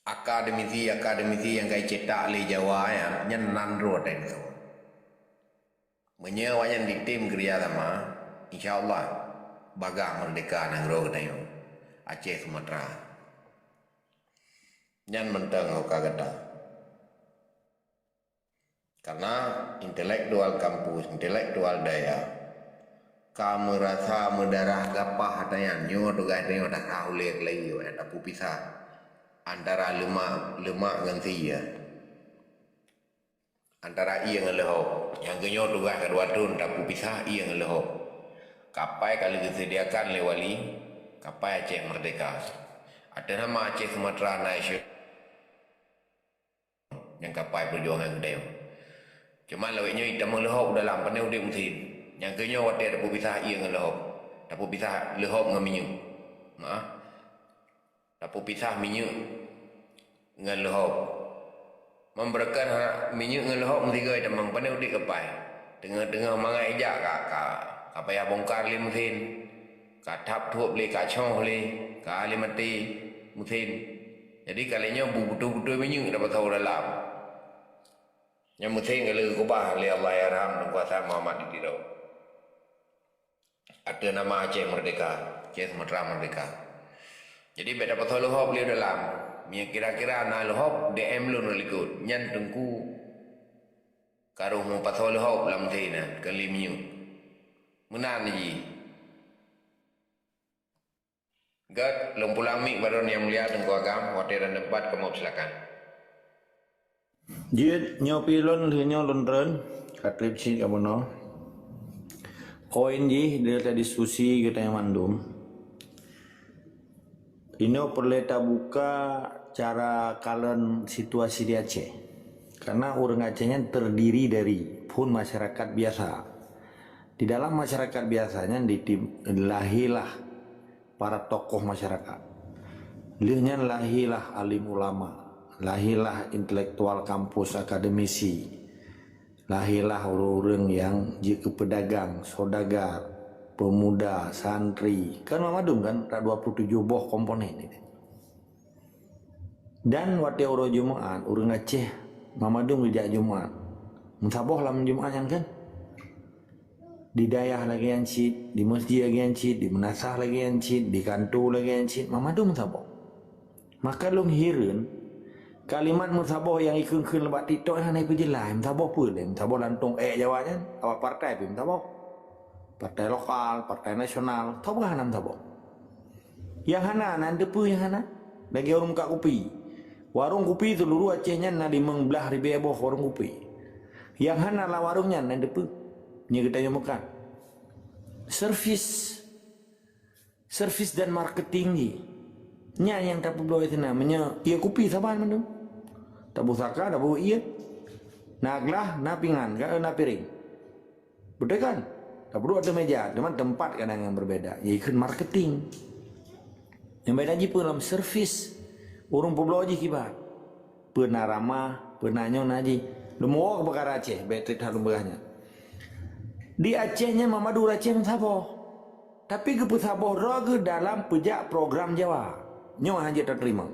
Akademisi-akademisi nyang ka icetak lé Jawa nyan, nyan nan droe watèe itu. Meunyoe awaknyan ditem keurija sama, insya Allah, bagah meurdeka nanggroe geutanyoe, Aceh Sumatra. Nyan mantong ho ka gata. Karena intelektual kampus, intelektual dayah ka meurasa meudarah gapah ata nyan, nyoe tugaih tanyoe, dah ka ulée keulayi, dah tapeupisah antara leumak, leumak ngon sie, antara ie ngon leuhob. Nyang keunyoe tugaih ka dua thon, tapeupisah ie ngon leuhob. Kapai ka lheueh geuseudiakan lé wali, kapai Aceh Merdeka. Ateueh nama Aceh Sumatra Nasional. Nyang kapai peujuangan geutanyoe. Cuma lawét nyoe tamong leuhob dalam, pane udép meusén. Nyang keunyoe watée tapeupisah ie ngon leuhob. Tapeupisah leuhob ngon minyeuk. Maah. Tapeupisah minyeuk ngon leuhob. Membrekan ha-, minyeuk ngon leuhob meusigoe tamong, pane udép kapai. Teungoh-teungoh mangat ijak ka, ka, ka payah bongkar lé meusén. Ka thap thueb lé, ka choh lé, ka lé maté meusén. Jadi, ka lheueh nyoe bu-, beutôi-beutôi minyeuk tapasoe dalam. Nyan meusén ka lheueh geukubah lé Allahyarham Teungku Hasan Muhammad di Tiro. Ateueh nama Aceh Merdeka, Aceh Sumatra Merdeka. Jadi, bék tapasoe leuhob lé dalam. Meunyoe kira-kira na leuhob, D M lôn likot. Nyan Teungku ka rôh meupasoe leuhob lam meusén nyan, keu lé minyeuk. Meunan jih. Gét, lôn pulang mik bak droeneuh nyang mulia Teungku Agam, watée droeneuh dapat kamoe silakan. Jeuet, nyoe pih lôn, lheueh nyoe lôn treun, ka treb cit ka bunoe. Poin jih, di atas diskusi geutanyoe mandum. Inoe peureulée tabuka cara kalon situasi di Aceh. Karena ureuëng Aceh nyan terdiri dari phon masyarakat biasa. Di dalam masyarakat biasa nyan ditim-, lahirlah para tokoh masyarakat. Lheueh nyan lahirlah alim ulama, lahirlah intelektual kampus, akademisi, lahirlah ureuëng-ureuëng nyang jeuet keu peudagang, saudagar, pemuda, santri. Kan mandum kan, ada dua puluh tujuh boh komponen ini. Dan watée uroe Jumat, ureuëng Aceh mandum geujak Jumat. Meusaboh lam Jumat nyan kan? Di dayah lagée nyan cit, di meuseujid lagée nyan cit, di meunasah lagée nyan cit, di kantô lagée nyan cit, mandum meusaboh. Maka lôn hireuen, kalimat meusaboh nyang jikheun-kheun bak TikTok nyan hana jipeujeulaih. Meusaboh peue lé? Meusaboh lam tông ék Jawa nyan, awak partai pih meusaboh. Partai lokal, partai nasional, saboh hana meusaboh. Nyang hana, na neuteupeue nyang hana? Lagée ureuëng meukat kupi. Warong kupi seuluruh Aceh nyan na limong blaih ribée boh warong kupi. Nyang hana lam warong nyan na neuteupeue. Nyoe geutanyoe meukat. Servis. Servis dan marketing jih. Nyan nyang tapeubloe sinan. Meunyoe ie kupi saban mandum. Tapusaka, tapu ie. Na glah, na pingan, ka, na piréng. Beutôi kan? Tapeuduek ateueh meja, teuma teumpat kadang nyang beubeda. Jikheun marketing. Nyang beda jih peue lam servis. Ureuëng peubloe jih kiban. Peue na ramah, peue na nyoe na jih. Lôn meuwoe keu peukara Aceh, bék treb that lôn peugah nyan. Di Aceh nyan mandum ureuëng Aceh meusaboh. Tapi geupeusaboh droe geuh dalam peujak program Jawa. Nyoe hana jeuet tateurimong.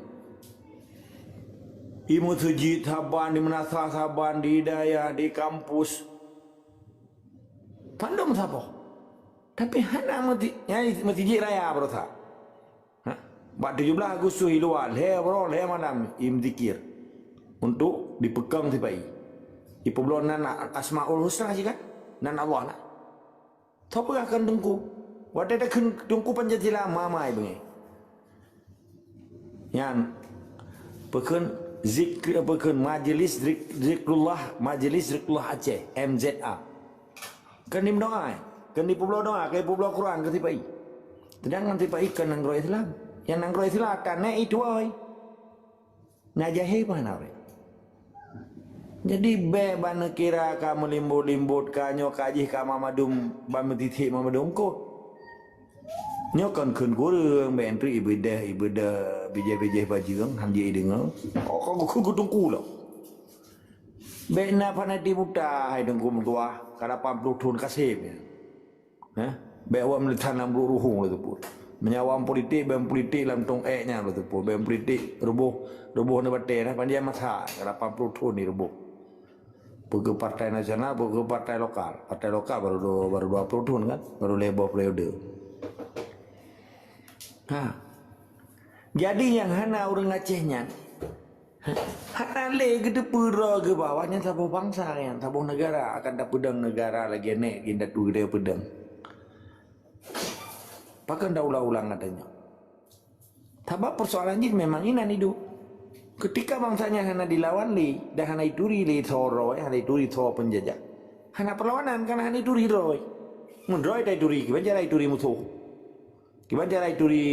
Di meuseujid saban, di meunasah saban, di dayah, di kampus. Mandum saboh. Tapi hana meuti-, nyang meuseujid raya baroesa. Ha? Bak tujoh blaih Agustus di luwa, lhée uroe, lhée malam, imeudzikir. Untuk dipeukong sipa-i. Dipeubloe nan Asmaul Husna jih kan? Nan Allah lah. Soe peugah kon teungku? Watée takheun teungku Pancasila mamai beungéh. Nyan, peukheun zikr, peukheun majlis zik-, zikrullah, majlis zikrullah Aceh, M Z A. Keu ni meudoá, keu ni peubloe doá, keu peubloe Quran, keu sipa-i. Sedangkan sipa-i kon nanggroe Islam. Nyang nanggroe Islam, tanek itu oi. Na jahé bah na ureuëng. Jadi, bék bak neukira ka meulimbot-limbot, ka nyoe ka jih ka mamandum, ban meutitik mamandum kot. Nyoe kon kheun kureueng, bék enteuk ibeudeh, ibeudeh, bijéh-bijéh bajeueng, han jeuet ideungoe. Oh, ka geuteungku lom. Bék na fanatik buta, hai teungku meutuah, ka lapan ploh thon kaseb nyan. Hah? Bék awak meuleutan lam bruek ruhueng lé teupeu. Meunyoe awak politik, bék politik lam tông ék nyan lé teupeu. Bék politik ruboh, ruboh nibak batée, nah, panjang masa, lapan ploh thon di ruboh. Peue keu partai nasional, peue keu partai lokal. Partai lokal baru dua, baru dua ploh thon kan, baru lhée boh periode. Ha. Jadi nyang hana ureuëng Aceh nyan, Hana lé geuteupeue droe geuba, awak nyan saboh bansa nyan, saboh neugara akan tapeudong neugara lagée nèk indatu geutanyoe peudong. Pakon taulang-ulang gata nyoe? Sabab peusoalan jih memang inan idup. Keutika bansa nyan hana dilawan lé dan hana ituri lé soe droe, hana ituri soe peunjajah, hana peulawanan, kan hana ituri droe. Meudroe taituri, kiban cara ituri musoh? Kiban cara ituri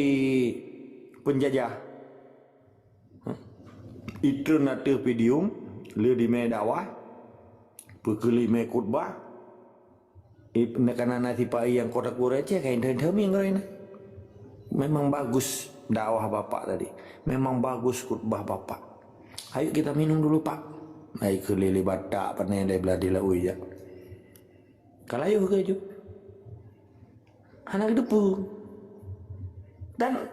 peunjajah? Itreun ateueh podium, le dimè dakwah, peukeulima khutbah, ip-, na kana na sipa-i nyang kota kureueng Aceh, ka inthon-inthon mieng droe na. Memang bagus dakwah Bapak tadi. Memang bagus khutbah Bapak. Ayo kita minum dulu, Pak. Ai keu lé-lé batak pane dai beuladi laui jak. Ka layoh keu ju. Hana geuteupeue. Dan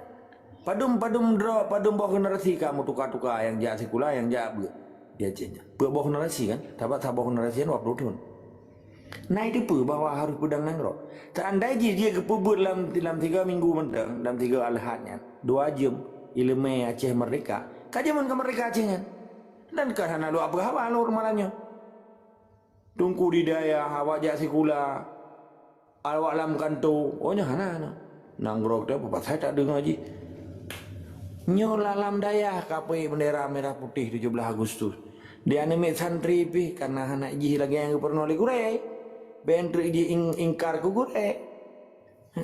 padum-padum droe, padum boh generasi ka meutuka-tuka, nyang jak sikula, nyang jak beuet. Ya, cit nyan. Peuet boh generasi kan? Sabat saboh generasi kan dua puluh thon. Na iteupeue bahwa harôh peudong nanggroe. Seandai jih dia geupeubuet lam, lam tiga minggu mantong, lam tiga Ahad nyan, dua jeuem ileumèe Aceh merdeka, ka jameun ka merdeka Aceh nyan. Dan ka hana lôn peugah haba lôn malam nyoe. Teungku di dayah, awak jak sikula, awak lam kanto, oh, nyoe hana, hana. Nanggroe teuh pasai tak deungoe jih. Nyoe lam dayah ka peuék bendera merah putih tujoh belas Agustus. Di aneuk miet santri pih kana hana jih lagèe nyang geupeurunoe lé gurèe. Bèk treuk jih ing-, ingkar keu gurèe.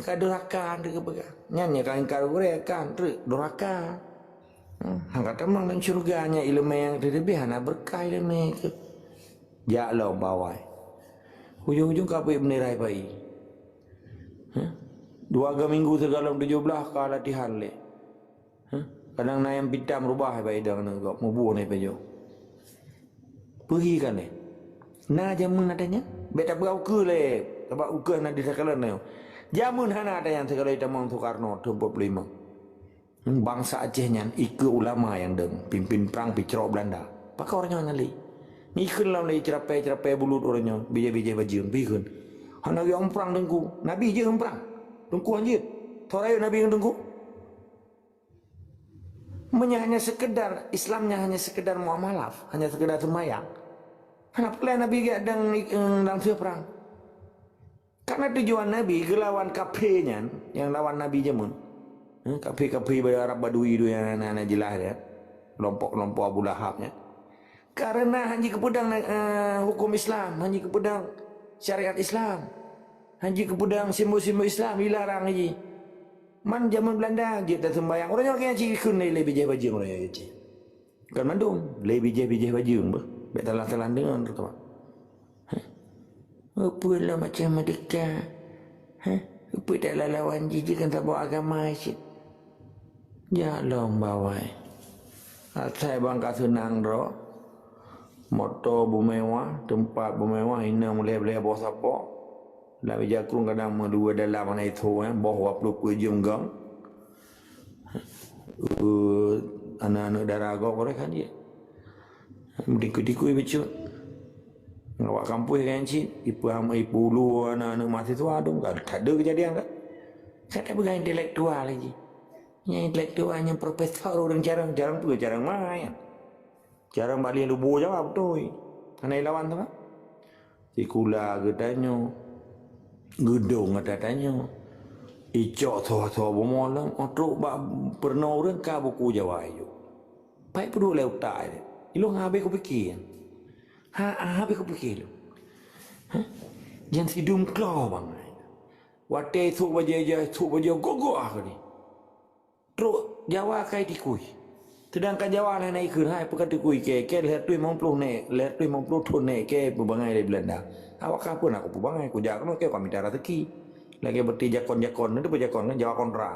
Ka duraka treuk geupeugah. Nyan nyang ka ingkar gurèe kan treuk duraka. Hmm, han ka tamong lam syeuruga nyan ileumèe nyang teuleubèh hana beureukat ileumèe keuh. Jak lom bawai. Ujong-ujong ka peuék bendera pai. Hah? Dua ga minggu sigohlom tujoh belas ka latihan lé. Hah? Kadang na nyang pitam rubah pai idong aneuk gob, mubuh na ipajoh. Peuhi ka lé. Na jameun ata nyan? Bèk tapeugah ukeue lé, sabab ukeue na di takalon nyoe. Jameun hana ata nyan sigohlom jitamong Soekarno thon empat puluh lima. Bansa Aceh nyan ikeu ulama nyang dong, pimpin prang picrok Belanda. Pakon uroe nyoe hana lé? Ikheun lom lé ceurapèe-ceurapèe bulut uroe nyoe, bijèh-bijèh bajeueng, bikheun. Hana geuyue prang teungku. Nabi jeuet prang. Teungku han jeuet. Soe rayeuk Nabi ngon teungku? Meunyoe hanya sekedar, Islam nyan hanya sekedar muamalah, hanya sekedar seumayang, hana peureulèe Nabi geujak dong, eh, langsung prang. Karena tujuan Nabi geulawan kafé nyan, nyang lawan Nabi jameun. Eh, kafé-kafé Arab Badui tu nyang na, na jeulaih nyan. Kelompok-kelompok Abu Lahab nyan. Karena han jikeupeudong, eh, huköm Islam, han jikeupeudong syariat Islam. Han jikeupeudong simbol-simbol Islam, dilarang jih. Man jameun Belanda jeuet taseumbayang. Uroe nyoe kayang cit kheun lé bijèh bajeueng uroe nyoe cit. Kon mandum, lé bijèh-bijèh bajeueng beuh. Bèk talah-talah deungon teuma. Heh. Peue lom macam meudeka? Heh. Peue tak lalawan jih, jih kan saboh agama cit. Jak lom bawai. Asai bang ka seunang droe. Moto beumewah, teumpat beumewah, inong meulhèe-lhèe boh sapo. Lam ija krueng kadang meudua dalam hana itho, eh, boh dua ploh peuet jeuem gong. Eh, aneuk-aneuk dara gob kan dia. Meudikui-dikui bacut. Awak kampus kan cit, ipeu-, ipeulue aneuk-aneuk mahasiswa tu kan. Tak ada kejadian kan. Saya tak peugah intelektual lagi. Nyang intelektual, nyang profesor, ureueng jarang, jarang tu jarang main. Jarang bak lé lubo Jawa beutôi. Hana ilawan teuma. Sikula geutanyoe, geudong gata tanyoe, icok soe-soe bumoe lom, oh, trok bak peurunoe ureueng ka buku Jawa iyok. Pai peuduek lé utak nyan. Ilôn habéh kupike. Ha, ha, habéh kupike lôn. Ha? Nyang sidum klo bangai. Watèe sôk bajèe, sôk bajèe gogok ah keunoe. Trok Jawa kai tikui. Seudangkan Jawa na ikheun hai peuka tikui kèe, kèe lhèe reutôh limong ploh nèk, lhèe reutôh limong ploh thon nèk kèe peubangai lé Beulanda. Awak ka peue na kupeubangai, kujak keunoe kèe ka mita raseuki. Lagèe berarti jakon-jakon, na teupeue jakon kan Jawa kontra.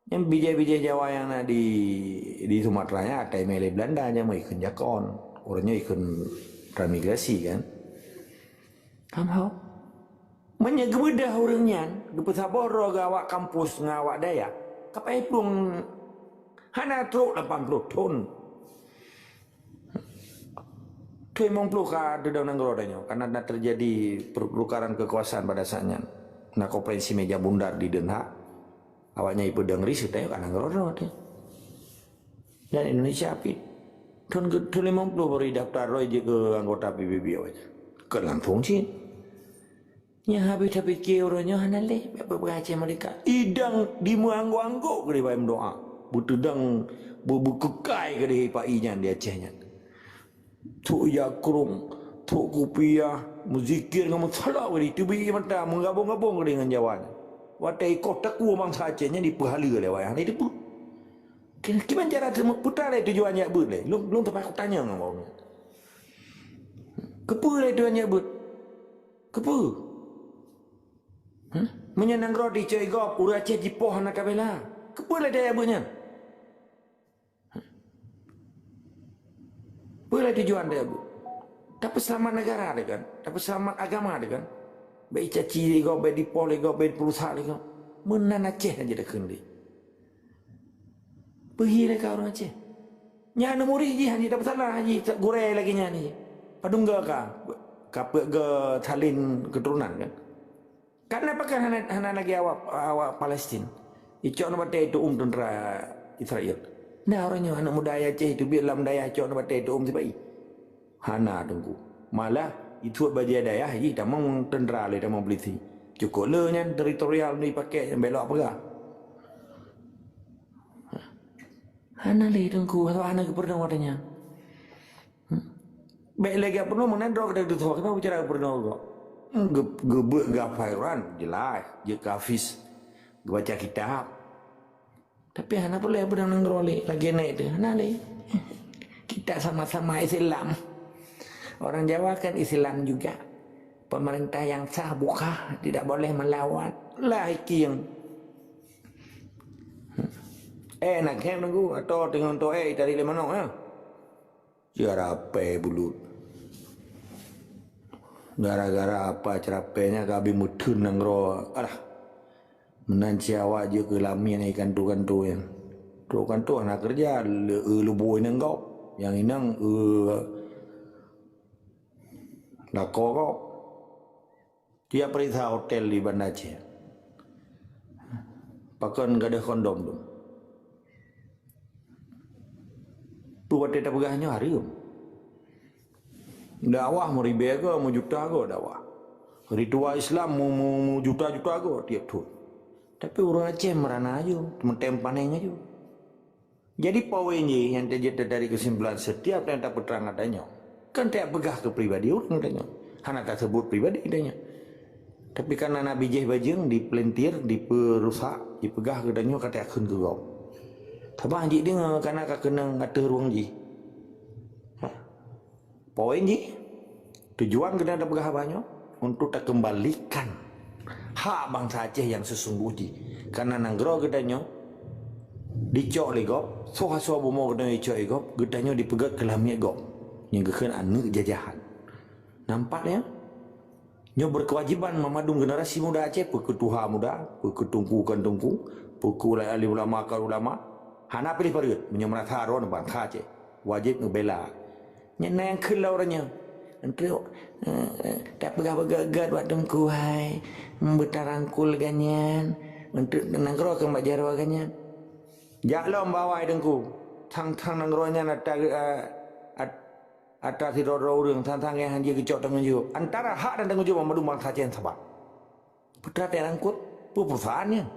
Nyang bijèh-bijèh Jawa nyang na di, di Sumatera nyan ata imè lé Beulanda nyang meuikheun jakon. Ureueng nyoe ikheun transmigrasi kan. Paham hok? Meunyoe geubeudôh ureueng nyan, geupeusaboh droe geuh awak kampus ngon awak dayah, kapai plueng hana trok lapan ploh thon. Thon limong ploh ka teudong nanggroe tanyoe, karena na terjadi pertukaran kekuasaan pada saat nyan. Na konferensi meja bundar di Den Haag, awak nyan ipeudong ri seutanyoe ka nanggroe droe teuh. Dan Indonesia pih. Thon ke, thon limong ploh baru daftar roh jeuet keu anggota P B B awaknyan. Kon langsong cit. Nyan habéh tapike uroe nyoe hana lé, bak peugah Aceh Merdeka. Idang dimeuanggok-anggok keudeh bak meudoa. Beuteudang, beu-, beukeukai keudeh ipa i nyan di Aceh nyan. Thok jakrong, thok kupiah, meuzikir ngon meusalawat keudeh, teubiet mata, meugabong-gabong keudeh ngon Jawa nyan. Watèe ikoh takue bansa Aceh nyan dipeuhaleue lé awaknyan, hana jiteupeue. Ki-, kiban cara teumeuputra lé tujuan jak beuet lé? Lôn, lôn teupeu kutanyong ngon awaknyan. Keupeue lé tujuan jak beuet? Keupeue? Hah? Meunyoe nanggroe dicok i gob, ureueng Aceh jipoh hana tabela. Keupeue lé tajak beuet nyan? Hah? Peue lé tujuan tajak beuet? Tapeuseulamat neugara teuh kan? Tapeuseulamat agama teuh kan? Bèk jicaci lé gob, bèk dipoh lé gob, bèk dipeurusak lé gob. Meunan Aceh aja takheun lé. Peuhi lé ka ureueng Aceh. Nyan aneuk murit jih hana tapeusalah jih, gurèe lagèe nyan jih. Padum goe ka, ka peuet goe salin keuturonan kan. Karena pakon hana, hana lagèe awak, awak Palestin. Icok nibak batèe itu'uem teuntra Israel. Nah, ureueng nyoe aneuk muda Aceh teubiet lam dayah icok nibak batèe itu'uem sipa-i. Hana, Teungku. Malah, itu'uem bajèe dayah jih tamong teuntra lé, tamong polisi. Cukôp le nyan teritorial ni pakai nyan, bèk lôn peugah. Hana lé, Teungku, hana geupeurunoe watèe nyan. Hmm. Bèk lé geupeurunoe meunan droe gata tutoe, kiban bicara geupeurunoe kok. Hmm, ge-, geubeuet geuhafai Quran, jeulaih, jeuet keu hafiz, geubaca kitab. Tapi hana peureulèe peudong nanggroe lé, lagèe nèk teuh, hana lé. Kita sama-sama Islam. Orang Jawa kan Islam juga. Pemerintah yang sah bukan, tidak boleh melawan. Lah ikieng. Eh, nak khem nunggu, atau tengok tu, eh, tadi lima nong, ya. Cia rapée bulut. Gara-gara apa ceurapée nyan ka abéh meutheun nanggroe. Alah. Meunan cit awak jeuet keu lamiet ié kanto-kanto nyan. Trok kanto hana keureuja, le-, eu lubô inong gob. Nyang inong eu lakoe gob. Tiep peuriksa hotel di Banda Aceh. Pakon gadôh kondom tu. Peue watèe tapeugah nyoe hareuem. Dakwah meuribèe goe, meujuta goe dakwah. Ritual Islam mu-, mu-, meujuta-juta goe tiep thon. Tapi ureueng Aceh meurana aju, meutém paneng aju. Jadi poin jih nyang teujeuet dari kesimpulan setiap nyang tapeutrang geutanyoe, kan tapeugah keu pribadi ureueng geutanyoe. Hana taseubut pribadi geutanyoe. Tapi karena na bijéh bajeueng dipelintir, dipeurusak, jipeugah geutanyoe ka takheun keu gob. Sabab jideungoe kana ka keunong ateueh rueng jih. Ha. Poin jih, tujuan geutanyoe tapeugah haba nyoe untuk takeumbalikan hak bansa Aceh nyang seusunggoh jih. Karena nanggroe geutanyoe dicok lé gob, soe-soe bumoe geutanyoe dicok lé gob, geutanyoe dipeugét keu lamiet gob. Nyang geukheun aneuk jajahan. Nampak nyan? Nyoe berkewajiban meumandum generasi muda Aceh, peu keu tuha muda, peu keu teungku kon teungku, peu keu ulama, alim ulama kon ulama. Hana piléh pareut, meunyoe meurasa droe bansa Aceh, wajéb ngeubela. Nyan na nyang kheun lom uroe nyoe. Enteuk, eh, eh, tapeugah beugét-gét bak teungku hai, beutarangkul gobnyan, enteuk nanggroe keu bak jaroe gobnyan. Jak lom bak awai teungku, thang-thang nanggroe nyan atra, eh, at-, atra sidroe-droe ureueng, thang-thang nyang han jeuet geucok tanggong jaweueb. Antara hak dan tanggong jaweueb mandum bansa Aceh saban. Peue atra tarangkul, peue perusahaan nyan.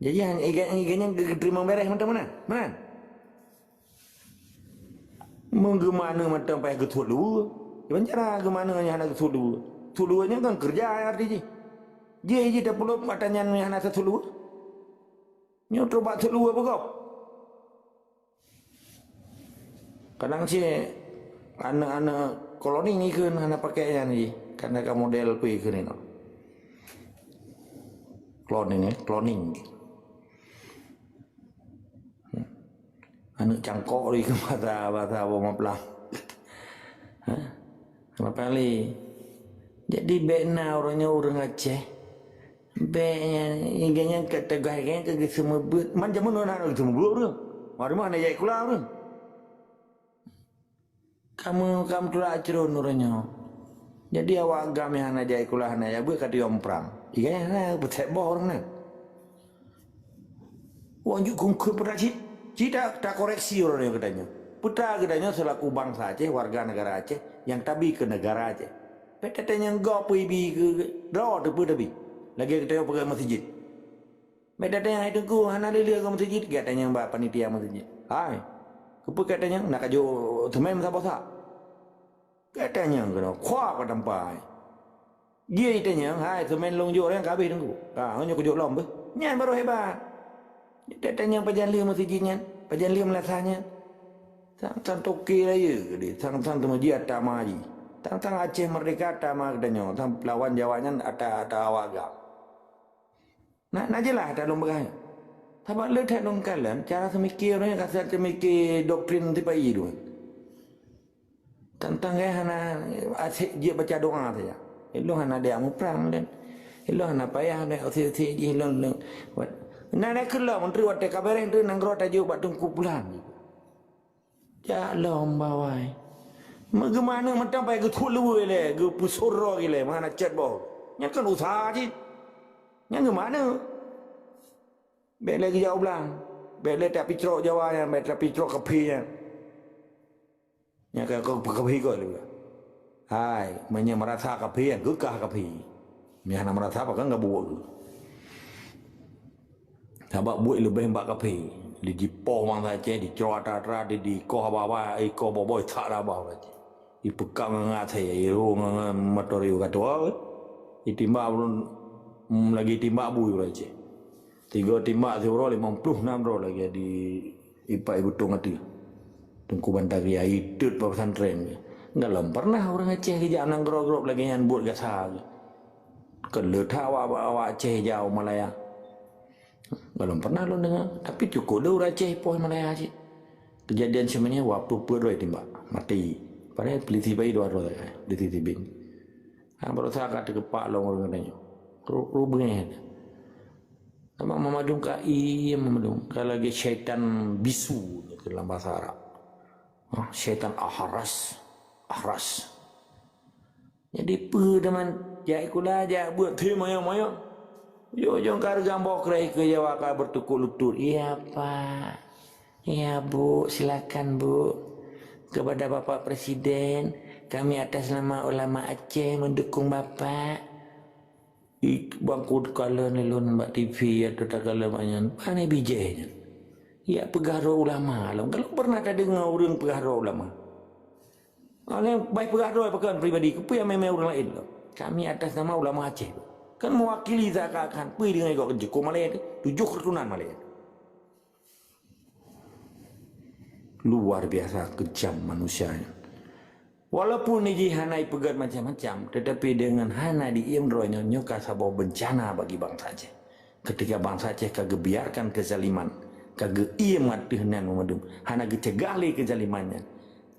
Jadi, han-, iga-, iga nyan geu-, geuteurimong bèrèh mantong meunan? Meunan? Meugeumaneue mantong payah geuthôt luweue. Kiban cara geumaneue nyang hana geuthôt luweue? Thôt luweue nyan kan keureuja arti jih. Jih, jih tapeulob mata nyan nyang hana thôt luweue. Nyoe trok bak thôt luweue beugop. Kadang cit aneuk-aneuk cloning ikheun hana pakai nyan jih, karena ka model peue ikheun inoe. Cloning, eh, cloning. Aneuk cangkok ikheun bahasa, bahasa boh maplang. Hah? Kenapa kali? Jadi bèk na uroe nyoe ureueng Aceh. Bèk nyan, iga nyan ka teugah, iga nyan ka geuseumeubeuet. Man jameun na geuseumeubeuet ureueng. Wan rumoh hana jai sikula ureueng. Kamoe, kamoe tulak cron uroe nyoe. Jadi awak GAM nyang hana jai sikula, hana jai beuet ka tuyông prang. Iga nyan hana peuthèe boh ureueng nyan. Wan jeuet kheun-kheun peudak cit. Ci ta-, takoreksi uroe nyoe geutanyoe. Peue ta geutanyoe seulaku bansa Aceh, warga negara Aceh nyang tabi keu negara Aceh. Bèk tatanyong gob peue ibi keu, keu droe teuh peue tabi. Lagèe geutanyoe peugah meuseujid. Bèk tatanyong hai Teungku hana lé-lé keu meuseujid, geutanyoe bak panitia meuseujid. Hai, keupeue katanyong na kajok seumén saboh sak? Katanyong keunoe, khua ka tampai. Jih itanyong, hai, seumén lôn jok nyan ka habéh Teungku. Ha, nyoe kujok lom beuh. Nyan baru hebat. Tatanyong pajan lheueh meuseujid nyan, pajan lheueh meulasah nyan. Sang-sang toke rayeuk deh, sang-sang teumeuji ata ma jih. Sang-sang Aceh Merdeka ata ma geutanyoe, sang lawan Jawa nyan ata, ata awak gam. Na, na jeulaih that lôn peugah nyoe. Sabab le that lôn kalon, cara seumike ureueng nyan ka seumiké doktrin sipa-i dua. Tantang gaya hana asyik jeuet baca doa saja. Ilôn hana daya muprang dan ilôn hana payah dan usi-usi jih lôn, lôn. Wat-, na, na keu lôn, menteri watèe ka beureh, menteri nanggroe tajok bak Teungku Pulan. Jak lom bawai. Meugeumana mantong pai geuthut luweue lé, geupeusuro gilé, mana chat boh. Nyan kan usaha cit. Nyan geumana? Bèk lé geujak u blang. Bèk lé tapicrok Jawa nyan, bèk tapicrok kaphé nyan. Nyan ka, ka, kaphé goe lé. Hai, meunyoe meurasa kaphé nyan, keukah kaphé. Meunyoe hana meurasa, pakon ka buet keu. Sabab buet leubeh bak kaphé. Lé jipoh bansa Aceh, dicrok atra-atra, di, dikoh haba-haba, ikoh boh-boh, isak haba-haba Aceh. Ipeukam ngon asèe, iroh ngon, ngon motor ieu ka tuha. Itimbak ulôn, hmm, lagi timbak bui ureueng Aceh. Tiga timbak siuroe limong ploh nam droe lagèe di ipak ibeutong ateueh. Teungku Bantaria itot bak pesantren. Galom pernah ureueng Aceh geujak nanggroe grob lagèe nyan buet gasa. Keu le that awak, awak Aceh jak u Malaya. Galom pernah lôn deungoe, tapi cukôp le ureueng Aceh poh Malaya cit. Kejadian seumanya waktu peuet droe timbak, mati. Padahai polisi bayi dua droe, polisi sibin. Ha, baroesa ka teukeupak lom ureueng geutanyoe. Ru-, ru beungèh. Nama Mamadun ka, iya Mamadun. Ka lagèe syaitan bisu keu lam bahasa Arab. Ha, syaitan ahras. Ahras. Jadi peue teuma jak sikula, jak beuet, thé mayong-mayong. Ujong-ujong ka reugam boh kreh keu Jawa ka beutukuk lutut. Iya, Pak. Ya, Bu, silakan, Bu. Kepada Bapak Presiden, kami atas nama ulama Aceh mendukung Bapak. I bangku takalon lôn bak T V atau takalon bak nyan, pane bijéh nyan. Ya, peugah droe ulama lom. Ka lôn pernah tadeungoe ureueng peugah droe ulama. Alèh bah peugah droe pakon pribadi, keupeue mé-mé ureueng laén lom. Kami atas nama ulama Aceh. Kan mewakili seakan-akan peue deungon gob jukôp malèe teuh, tujoh keuturonan malèe. Luar biasa kejam manusia nyan. Walaupun jih hana ipeugèt macam-macam, tetapi deungon hana diiem droe nyoe, nyoe ka saboh beuncana bagi bansa Aceh. Ketika bansa Aceh ka geubiarkan kezaliman, ka geuiem ateueh nyan meumandum, hana geucegah lé kezaliman nyan,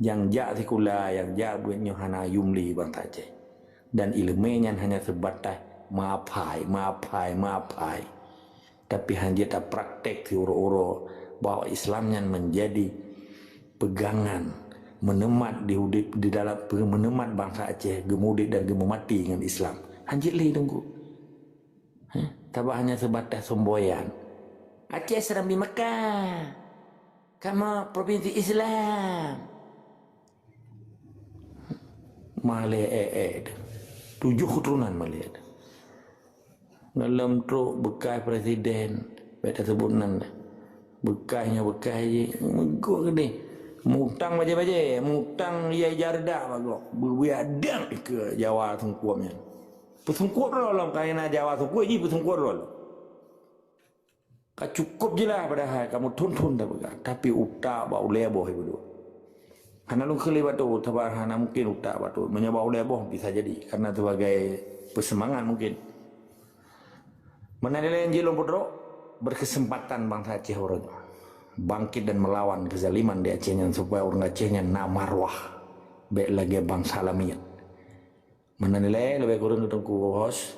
nyang jak sikula, nyang jak beuet nyoe hana yum lé bansa Aceh. Dan ileumèe nyan hanya seubatas meuaphai, meuaphai, meuaphai. Tapi hanjeuet tapraktek siuroe-uroe bahwa Islam nyan menjadi pegangan, meuneumat di udép, di dalam pe-, meuneumat bansa Aceh geumudép dan geumeumati ngon Islam. Hanjeuet lé Teungku. Heh, sabab hanya seubatas semboyan. Aceh Serambi Mekah. Kamoe provinsi Islam. Malèe ék-ék teuh. Tujoh keuturonan malèe teuh. Ngon lom trok bekas presiden, bèk taseubut nan. Bekas nyoe bekas jih, meugot keudeh. Mutang bajèe-bajèe, mutang ija-ija reudah bak gob. Beubiet dang keu Jawa Sungkuek nyan. Peusungkuek droe lom, kareuna Jawa Sungkuek jih peusungkuek droe lom. Ka cukôp jeulaih padahai kamoe thôn-thôn tapeugah, tapi utak bak ulèe boh ibeudôh. Hana lôn kheun lé bacut, sabab hana mungken utak bacut. Meunyoe bak ulèe boh bisa jadi, karena sebagai peuseumangat mungken. Meunan ilèe jih lôn peutrok, berkesempatan bansa Aceh uroe nyoe bangkit dan melawan kezaliman di Aceh nyan supaya ureueng Aceh nyan na marwah, bèk lagèe bansa lamiet. Meunan ilèe leubeh kureueng keu Teungku Host.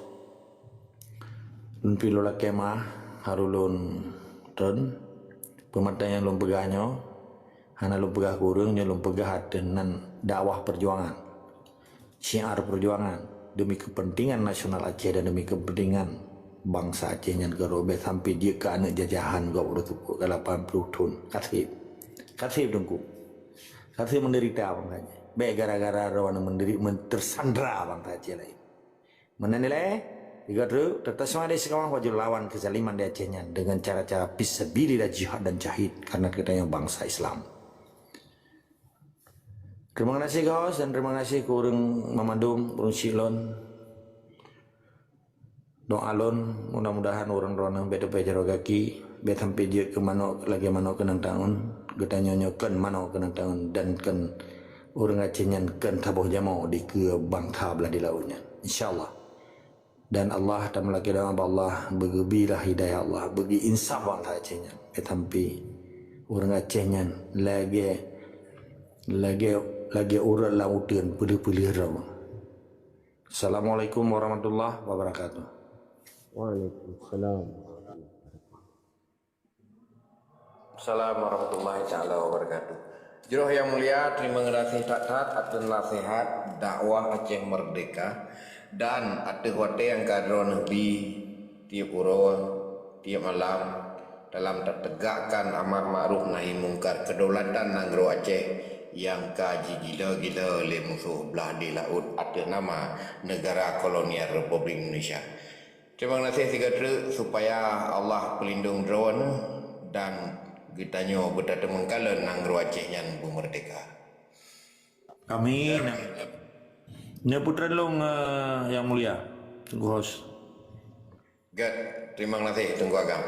Lôn pih lôn lakèe meu'ah, harôh lôn treun. Peumata nyang lôn peugah nyoe, hana lôn peugah keu ureueng, nyoe lôn peugah ateueh nan dakwah perjuangan. Syiar perjuangan demi kepentingan nasional Aceh dan demi kepentingan Bansa Aceh nyan keudroe, bèk sampai jeuet keu aneuk jajahan gob reuh teupeu ka lapan ploh thon. Ka seb. Ka seb Teungku. Ka seb menderita bansa Aceh. Bèk gara-gara droeneuh menderi-, men-, tersandra bansa Aceh laén. Meunan ilèe, tiga truk, teutap semangat dari sekarang wajib lawan kezaliman di Aceh nyan dengan cara-cara fisabilillah, jihad dan jahid karena kita yang bangsa Islam. Terima kasih Gus dan terima kasih ke ureueng mamandum, ureueng syiek lôn. Doa lôn, mudah-mudahan ureueng droeneuh bèk teupeu jaroe gaki, bèk sampai jeuet keu manok lagèe manok keunong taun, geutanyoe nyoe kon manok keunong taun dan kon ureueng Aceh nyan kon saboh jamok dikeue bansa blah di laôt nyan. Insya Allah. Dan Allah, tameulakèe doa bak Allah, beugeubilah hidayah Allah, beugeu insaf bansa Aceh nyan. Bèk sampai ureueng Aceh nyan lagèe, lagèe, lagèe urat lam uteuen peuleueh-peuleueh droe. Assalamualaikum warahmatullahi wabarakatuh. Waalaikumsalam. Assalamualaikum warahmatullahi taala wabarakatuh. Jroh nyang mulia, terima kasih that-that ateueh nasihat dakwah Aceh Merdeka dan ateueh watèe nyang ka droeneuh bi tiep uroe, tiep malam dalam tategakkan amar makruf nahi mungkar kedaulatan nanggroe Aceh nyang ka jigila-gila lé musoh blah di laôt ateueh nama negara kolonial Republik Indonesia. Terima kasih sigoe treuk supaya Allah peulindong droeneuh dan geutanyoe beutateumangkalon nanggroe Aceh nyan beumeurdeka. Amin. Nyoe putra lôn, eh, yang mulia, Teungku Hos. Gèt, terima kasih Teungku Agam.